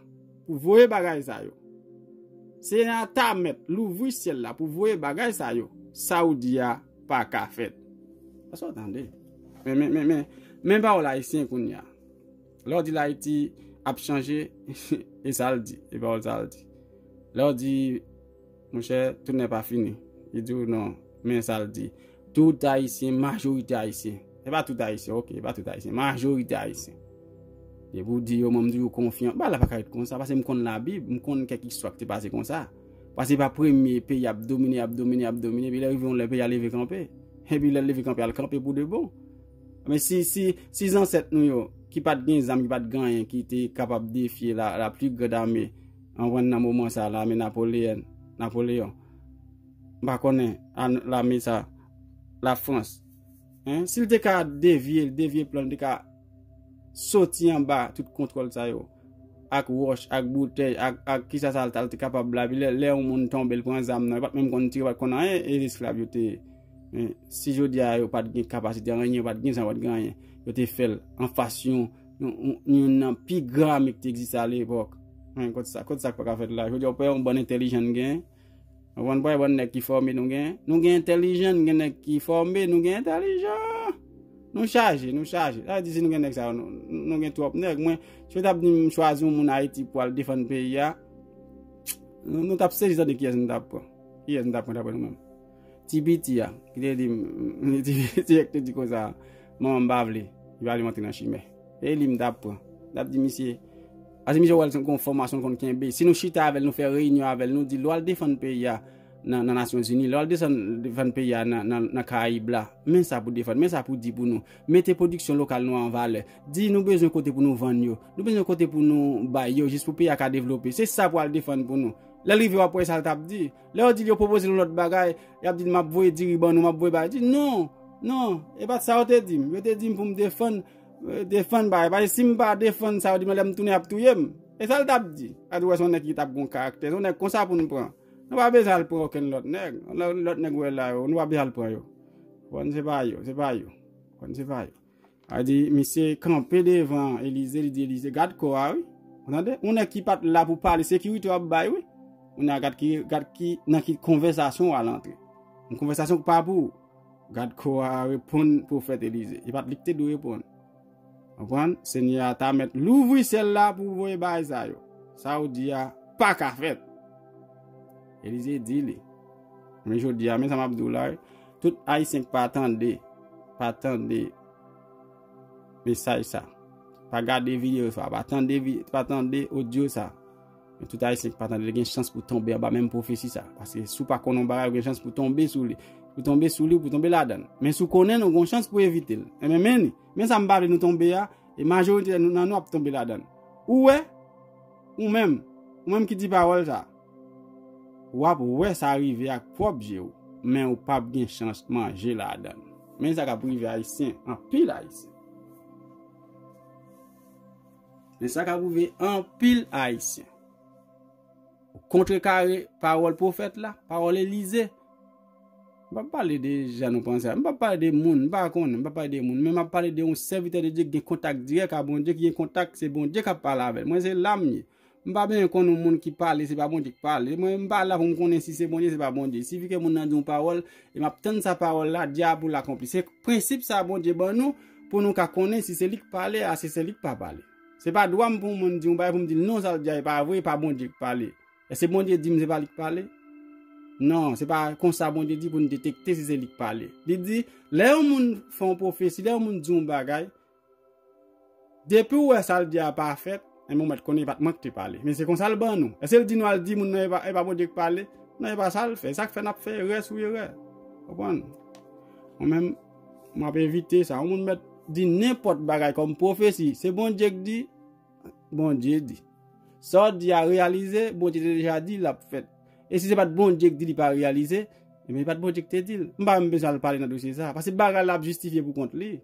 pou voye bagay sa yo. Senyè a ta mèt louvri syèl la pou voye bagay sa yo. Sa w di a pa ka fèt. Èske w tande? Men, men, men, men, men pawòl Ayisyen kounye a. Lè w di l Ayiti ap chanje, e sa l di, e pawòl sa l di. Lè w di, monchè, tout n'est pas fini. Li di w non, men sa l di. Tout Ayisyen, majorite Ayisyen. Se pa tout Ayisyen, oke, se pa tout Ayisyen. Majorite Ayisyen. Depi w di yo, mwen, m toujou konfyan. Bagay la pa ka ret konsa, paske m konn Labib, m konn kèk istwa ki te pase konsa. Paske se pa premye peyi ap domine, ap domine, ap domine, epi lè rive yon lè, peyi a leve kanpe. Epi lè l leve kanpe, al kanpe pou de bon. Men si, si, si zansèt nou yo, ki pa t gen zam, ki pa t gen anyen, ki te kapab defye la, la plus grande armée, ann pran nan moman sa, lame Napoleyen, Napoleyon, m pa konnen, a, lame sa, Lafrans, en, si l te ka devye, devye plan, l te ka soti anba tout kontwòl sa yo, ak wòch, ak boutèy, ak, ak kisa sa l ta, l te kapab la, epi lè, lè yon moun tonbe, l pran zam nan, yo pa t menm konn tire, yo pa t konn anyen, e esklav yo te ye. Men, si jodi a yo pa t gen kapasite anyen, yo pa t gen zam, yo pa t gen anyen, yo te fè l anfas yon, yon, yon, youn nan pi gran ame ki te egziste alepòk. Men, kot sa, kot sa k pa ka fèt la? Jodi a, w pa wè yon bann entèlijan n gen, w konprann, pa wè bann nèg ki fòme nou gen. Nou gen entèlijan, nou gen nèg ki fòme, nou gen entèlijan. Nou chaje, nou chaje. Sa vle di si nou gen nèg sa yo, nou, nou gen twòp nèg. Mwen, si yo t ap di m chwazi yon moun Ayiti pou al defann peyi a, nou, nou t ap sezi tande kiyès nou t ap pran. Kiyès nou t ap pran dapre nou menm? Ti piti a, ki te di m, ti piti a ki te di konsa, manman m pa vle, li pa vle m antre nan chimè. E li m t ap pran. M t ap di misye, paske misye wè l se yon fòmasyon l konn kenbe. Si nou chita avè l, nou fè reyinyon avè l, nou di l, lè w al defann peyi a nan, nan Nasyonzini, lè w al desann, defann peyi a nan, nan, nan Karayib la, men sa pou defann, men sa pou di pou nou. Mete pwodiksyon lokal nou an valè. Di nou bezwen kote pou nou vann yo. Nou bezwen kote pou nou bay yo, jis pou peyi a ka devlope. Se sa pou al defann pou nou. Lè l rive, w ap wè sa l t ap di. Lè yo di l yo pwopoze l yon lòt bagay, y ap di l, "M ap voye diri ban nou, m ap voye bagay." Di, "Non, non, e pa t sa yo te di m. Yo te di m pou m defann, eh, defann bagay. Paske si m pa defann sa yo di m, lè m tounen, y ap touye m." E sa l t ap di? Sa di wè se yon nèg ki t ap gen yon karaktè, se yon nèg konsa pou nou pran. Nou pa bezwen al pran okenn lòt nèg. Lòt, lòt nèg wè la yo, nou pa bezwen al pran yo. Konn se pa yo, se pa yo. Konn se pa yo. A di, misye kanpe devan Elize, li di Elize, gad kò a, wi. Ou tande? Yon nèg ki pa t la pou pale, sekirite w ap bay, wi. Ou nan gad ki, gad ki, nan ki konvèsasyon w al antre. Yon konvèsasyon ki pa pou ou. Gad kò a reponn pwofèt Elize. E pa t li ki te dwe reponn. Konprann? Senyè a ta mèt louvri syèl la pou voye bagay sa yo. Sa ou di a pa ka fèt. Elize di li. Men jodi a, men sa m ap di w la, wi. Tout Ayisyen k pa tande, pa tande mesaj sa. Pa gade videyo sa, pa tande vi-, pa tande odyo sa. Men tout Ayisyen k pa tande, li gen chans pou tonbe anba menm pwofesi sa. Paske si w pa konnen yon bagay, ou gen chans pou tonbe sou li. Pou tonbe sou li, pou tonbe ladan l. Men si w konnen l, ou gen chans pou evite l. Enben, men li. Men sa m pa vle nou tonbe a, e majorite nan nou ap tonbe ladan l. Ou wè, ou menm, ou menm ki di pawòl sa, w ap wè sa rive ak pwòp je w, men ou p ap gen chans manje ladan l. Men sa k ap rive Ayisyen, anpil Ayisyen. Men sa k ap rive anpil Ayisyen. Ou kontrekare pawòl pwofèt la, pawòl Elize. M p ap pale de jan nou panse a. M p ap pale de moun, m pa konnen, m p ap pale de moun. Men m ap pale de yon sèvitè de Dye ki gen kontak dirèk a Bondye, ki gen kontak, se Bondye k ap pale avè l. Mwen, se la m ye. M pa bezwen konn yon moun ki pale, se pa Bondye k pale. Mwen, m pa la pou m konnen si se Bondye, se pa Bondye. Sifi ke moun nan di yon pawòl, e m ap tann sa pawòl la, di a pou l akonpli. Se prensip sa Bondye ban nou, pou nou ka konnen si se li k pale, a si se li k pa pale. Se pa dwa m pou yon moun di yon bagay pou m di l non, sa l di a e pa vre, e pa Bondye k pale. Èske Bondye di m se pa li k pale? Non, se pa konsa Bondye di pou n detekte si se li k pale. Li di, lè yon moun fè yon pwofesi, lè yon moun di yon bagay, depi w wè sa l di a pa fèt, enben w mèt konnen e pa t mwen ki te pale. Men se konsa l ban nou. Èske l di nou al di moun nan e pa, e pa Bondye k pale? Non, e pa sa l fè. Sa k fè n ap fè erè sou erè. Konprann? Mwen menm, m ap evite sa. Yon moun mèt di nenpòt bagay kòm pwofesi. Se Bondye k di, Bondye di. Sa w di a reyalize, Bondye te deja di l ap fèt. E si se pa t Bondye k di li pa reyalize, ebyen, e pa t Bondye k te di l. M pa menm bezwen al pale nan dosye sa a, paske bagay la ap jistifye pou kont li.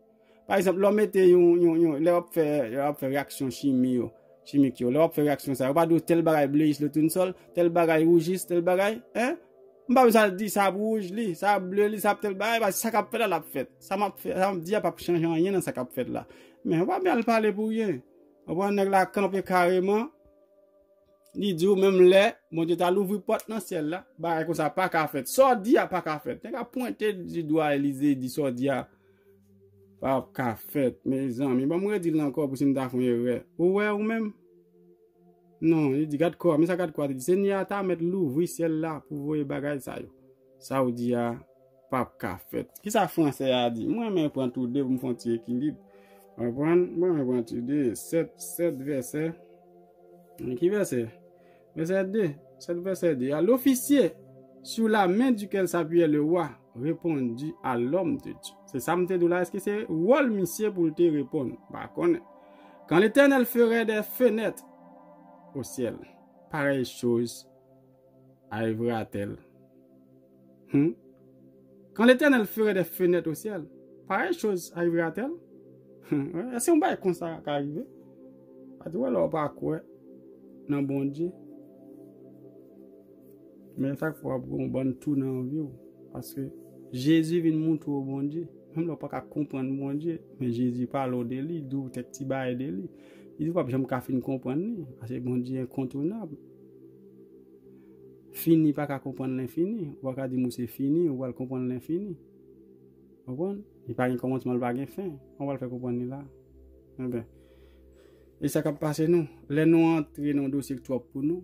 Pa egzanp, lè w mete yon, yon, yon, lè w ap fè, lè w ap fè reyaksyon chimi yo, chimik yo, lè w ap fè reyaksyon sa yo, w pa di w tèl bagay bleyis le tounsòl, tèl bagay woujis, tèl bagay, en? M pa bezwen al di sa ap wouj li, sa ap ble li, sa ap tèl bagay, paske sa k ap fèt la, l ap fèt. Sa m ap fè, sa m ap di a p ap chanje anyen nan sa k ap fèt la. Men w pa byen al pale pou ryen. Ou konprann, nèg la kanpe kareman, li di w menm lè Bondye ta louvri pòt nan syèl la, bagay konsa pa ka fèt. Sa w di a pa ka fèt. Nèg la pwente di dwa Elize, di sa w di a pa ka fèt. Mezanmi, ban m redi l ankò pou si m ta fè yon erè. Ou wè ou menm? Non, li di, gad kò a, men sa gad kò a te di, Senyè a ta mèt louvri syèl la pou voye bagay sa yo. Sa w di a p ap ka fèt. Kisa fransè a di? Mwen renmen pran tou de pou m fè yon ti ekilib. Konprann? Mwen renmen pran tou de. Sèt, sèt vèsè. Ki vèsè? Vèsè de. Sèt vèsè de. À l'officier sur la main duquel s'appuyait le roi répondit à l'homme de Dieu. Se sa m te di w la, èske se wòl misye pou l te reponn? M pa konnen. Quand l'Éternel ferait des fenêtres au ciel, pareille chose arrivera-t-elle? Hmm? Quand l'Éternel ferait des fenêtres au ciel, pareille chose arrivera-t-elle? Hmm, èske yon bagay konsa ka rive? Pa di wè lè w pa kwè nan Bondye. Men sa k fè w ap gen yon bann tou nan vi w. Paske Jezi vin moutre w Bondye. Menm lè w pa ka konprann Bondye, men Jezi pale w de li, di w kèk ti bagay de li. Li di w p ap janm ka fin konprann li, paske Bondye enkontounab. Fini pa ka konprann lenfini. Ou pa ka di m ou se fini, ou pral konprann lenfini. Konprann? Li pa gen kòmansman, li pa gen fen. Kòman w pral fè konprann li la? Enben, e sa k ap pase nou? Lè nou antre nan yon dosye k twòp pou nou,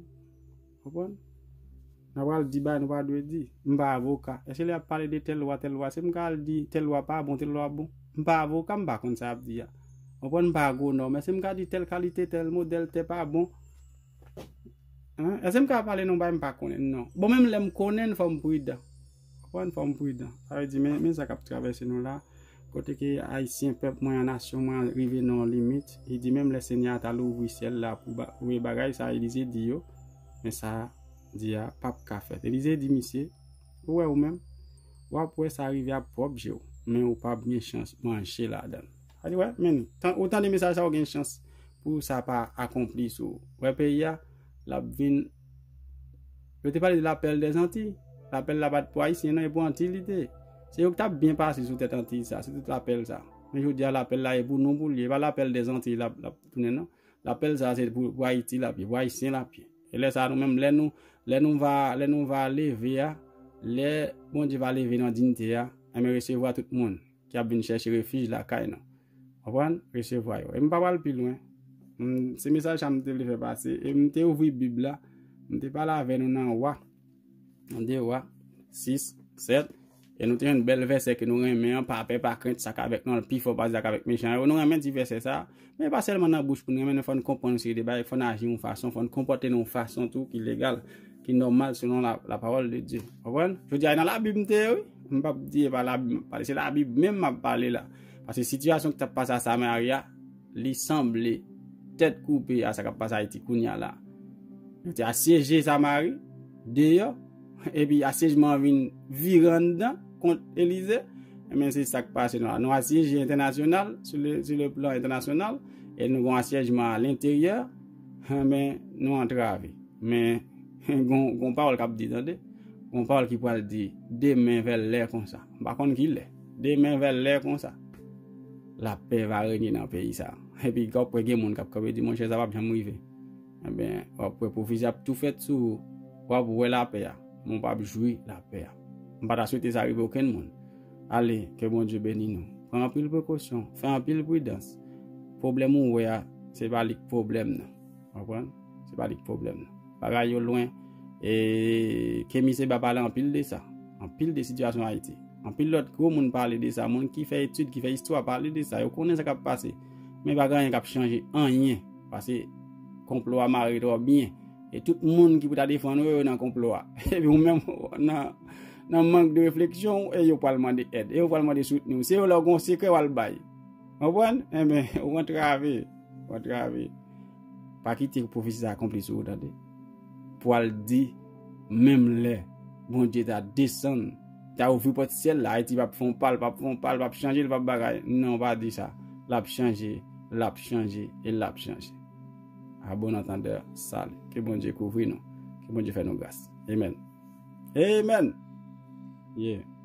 konprann? N a pral di bagay nou pa dwe di. M pa avoka. Èske lè y ap pale de tèl lwa, tèl lwa, se m ka al di tèl lwa pa bon, tèl lwa bon? M pa avoka, m pa konn sa y ap di a. Konprann? M pa agwonòm. Èske m ka di tèl kalite, tèl modèl tè pa bon? Hein? Èske m ka pale nan bagay m pa konnen? Non. Bon, menm lè m konnen, fò m pridan. Konprann? Fò m pridan. Sa vle di, men, men sa k ap travèse nou la. Kote ke Ayisyen, pèp mwen an, nasyon mwen an rive nan yon limit. Li di, menm lè Senyè a ta louvri syèl la pou ba-, pou bagay sa Elize di yo, men sa di a p ap ka fèt. Elize di misye, ou wè ou menm, w ap wè sa rive ak pwòp je w, men ou p ap gen chans manje ladan l. Sa di, wè, men, tan, ou tande mesaj sa, ou gen chans pou sa pa akonpli sou ou. Wè peyi a, l ap vin. Yo te pale de lapèl dèzantiy. Lapèl la pa t pou Ayisyen non, e pou Antiy li te. Se yo ki t ap byen pase sou tèt Antiy sa, sou tout lapèl sa. Men jodi a, lapèl la e pou nou pou l ye, e pa lapèl dèzantiy l ap, l ap tounen non. Lapèl sa se pou, pou Ayiti l ap ye, pou Ayisyen l ap ye. E lè sa nou menm, lè nou, lè nou va, lè nou va leve a, lè Bondye va leve nan diyite a, enben resevwa tout moun ki ap vin chèche refij lakay nou. Konprann? Resevwa yo. E m pa pral pi lwen. M, se mesaj sa m te vle fè pase. E m te ouvri Bib la. M te pale avè nou nan Wa. Nan de Wa, sis, sèt. E nou te jwenn bèl vèsè ke nou renmen an, pa pè, pa krent, sa k avèk nou al pi fò pase sa k avèk mechan yo. Nou renmen ti vèsè sa. Men e pa sèlman nan bouch pou n renmen, men fò n konprann yon seri de bagay, fò n aji yon fason, fò n konpòte nou yon fason tou ki legal, ki nòmal selon la, la parole de Dieu. Konprann? Jodi a, nan Labib m te ye, wi. M p ap di e pa Labib m ap pale, se Labib menm m ap pale la. Paske sitiyasyon ki t ap pase a Samari a, li sanble tèt koupe a sa k ap pase Ayiti kounye a la. Yo te asyeje Samari, deyò, epi asyèjman an vin vire anndan kont Elize. Enben, se sa k pase nou la. Nou asyeje entènasyonal, sou le, sou le plan entènasyonal, e nou gon asyèjman a lenteryè, enben, nou antrave. Men, gon, gon pawòl k ap di, tande. Gon pawòl ki pral di, demen vè lè konsa. M pa konn ki lè. Demen vè lè konsa. Lapè va renye nan peyi sa. Epi, w ap wè gen moun k ap kanpe di, monchè, sa p ap janm rive. Enben, w ap wè pwofesi ap tou fèt sou ou. W ap wè lapè a. Men w p ap jwi lapè a. M pa ta swete sa rive okenn moun. Ale, ke Bondye beni nou. Pran anpil prekosyon. Fè anpil pridans. Pwoblèm ou wè a, se pa li k pwoblèm nan. Konprann? Se pa li k pwoblèm nan. Bagay yo lwen. E Kemi Seba pale anpil de sa. Anpil de sitiyasyon Ayiti. Anpil lòt gwo moun pale de sa. Moun ki fè etid, ki fè istwa pale de sa. Yo konnen sa k ap pase. Men pa gen anyen k ap chanje anyen. Paske konplo a mare twò byen. E tout moun ki pou ta defann ou yo, yo nan konplo a. Epi ou menm, nan, nan mank de refleksyon, e yo pral mande èd. E yo pral mande soutni w. Se yo lè w gon sekrè w al bay. Konprann? Enben, ou antrave. Ou antrave. Pa kite pwofesi sa akonpli sou ou, tande. Pou al di, menm lè Bondye ta desann, ta ouvri pòt syèl la, Ayiti p ap fè yon pa, l p ap fè yon pa, l p ap chanje, l p ap bagay. Non, pa di sa. L ap chanje, l ap chanje, e l ap chanje. A bon antandè, sali. Ke Bondye kouvri nou. Ke Bondye fè nou gras. Amen. Amen. Yeah.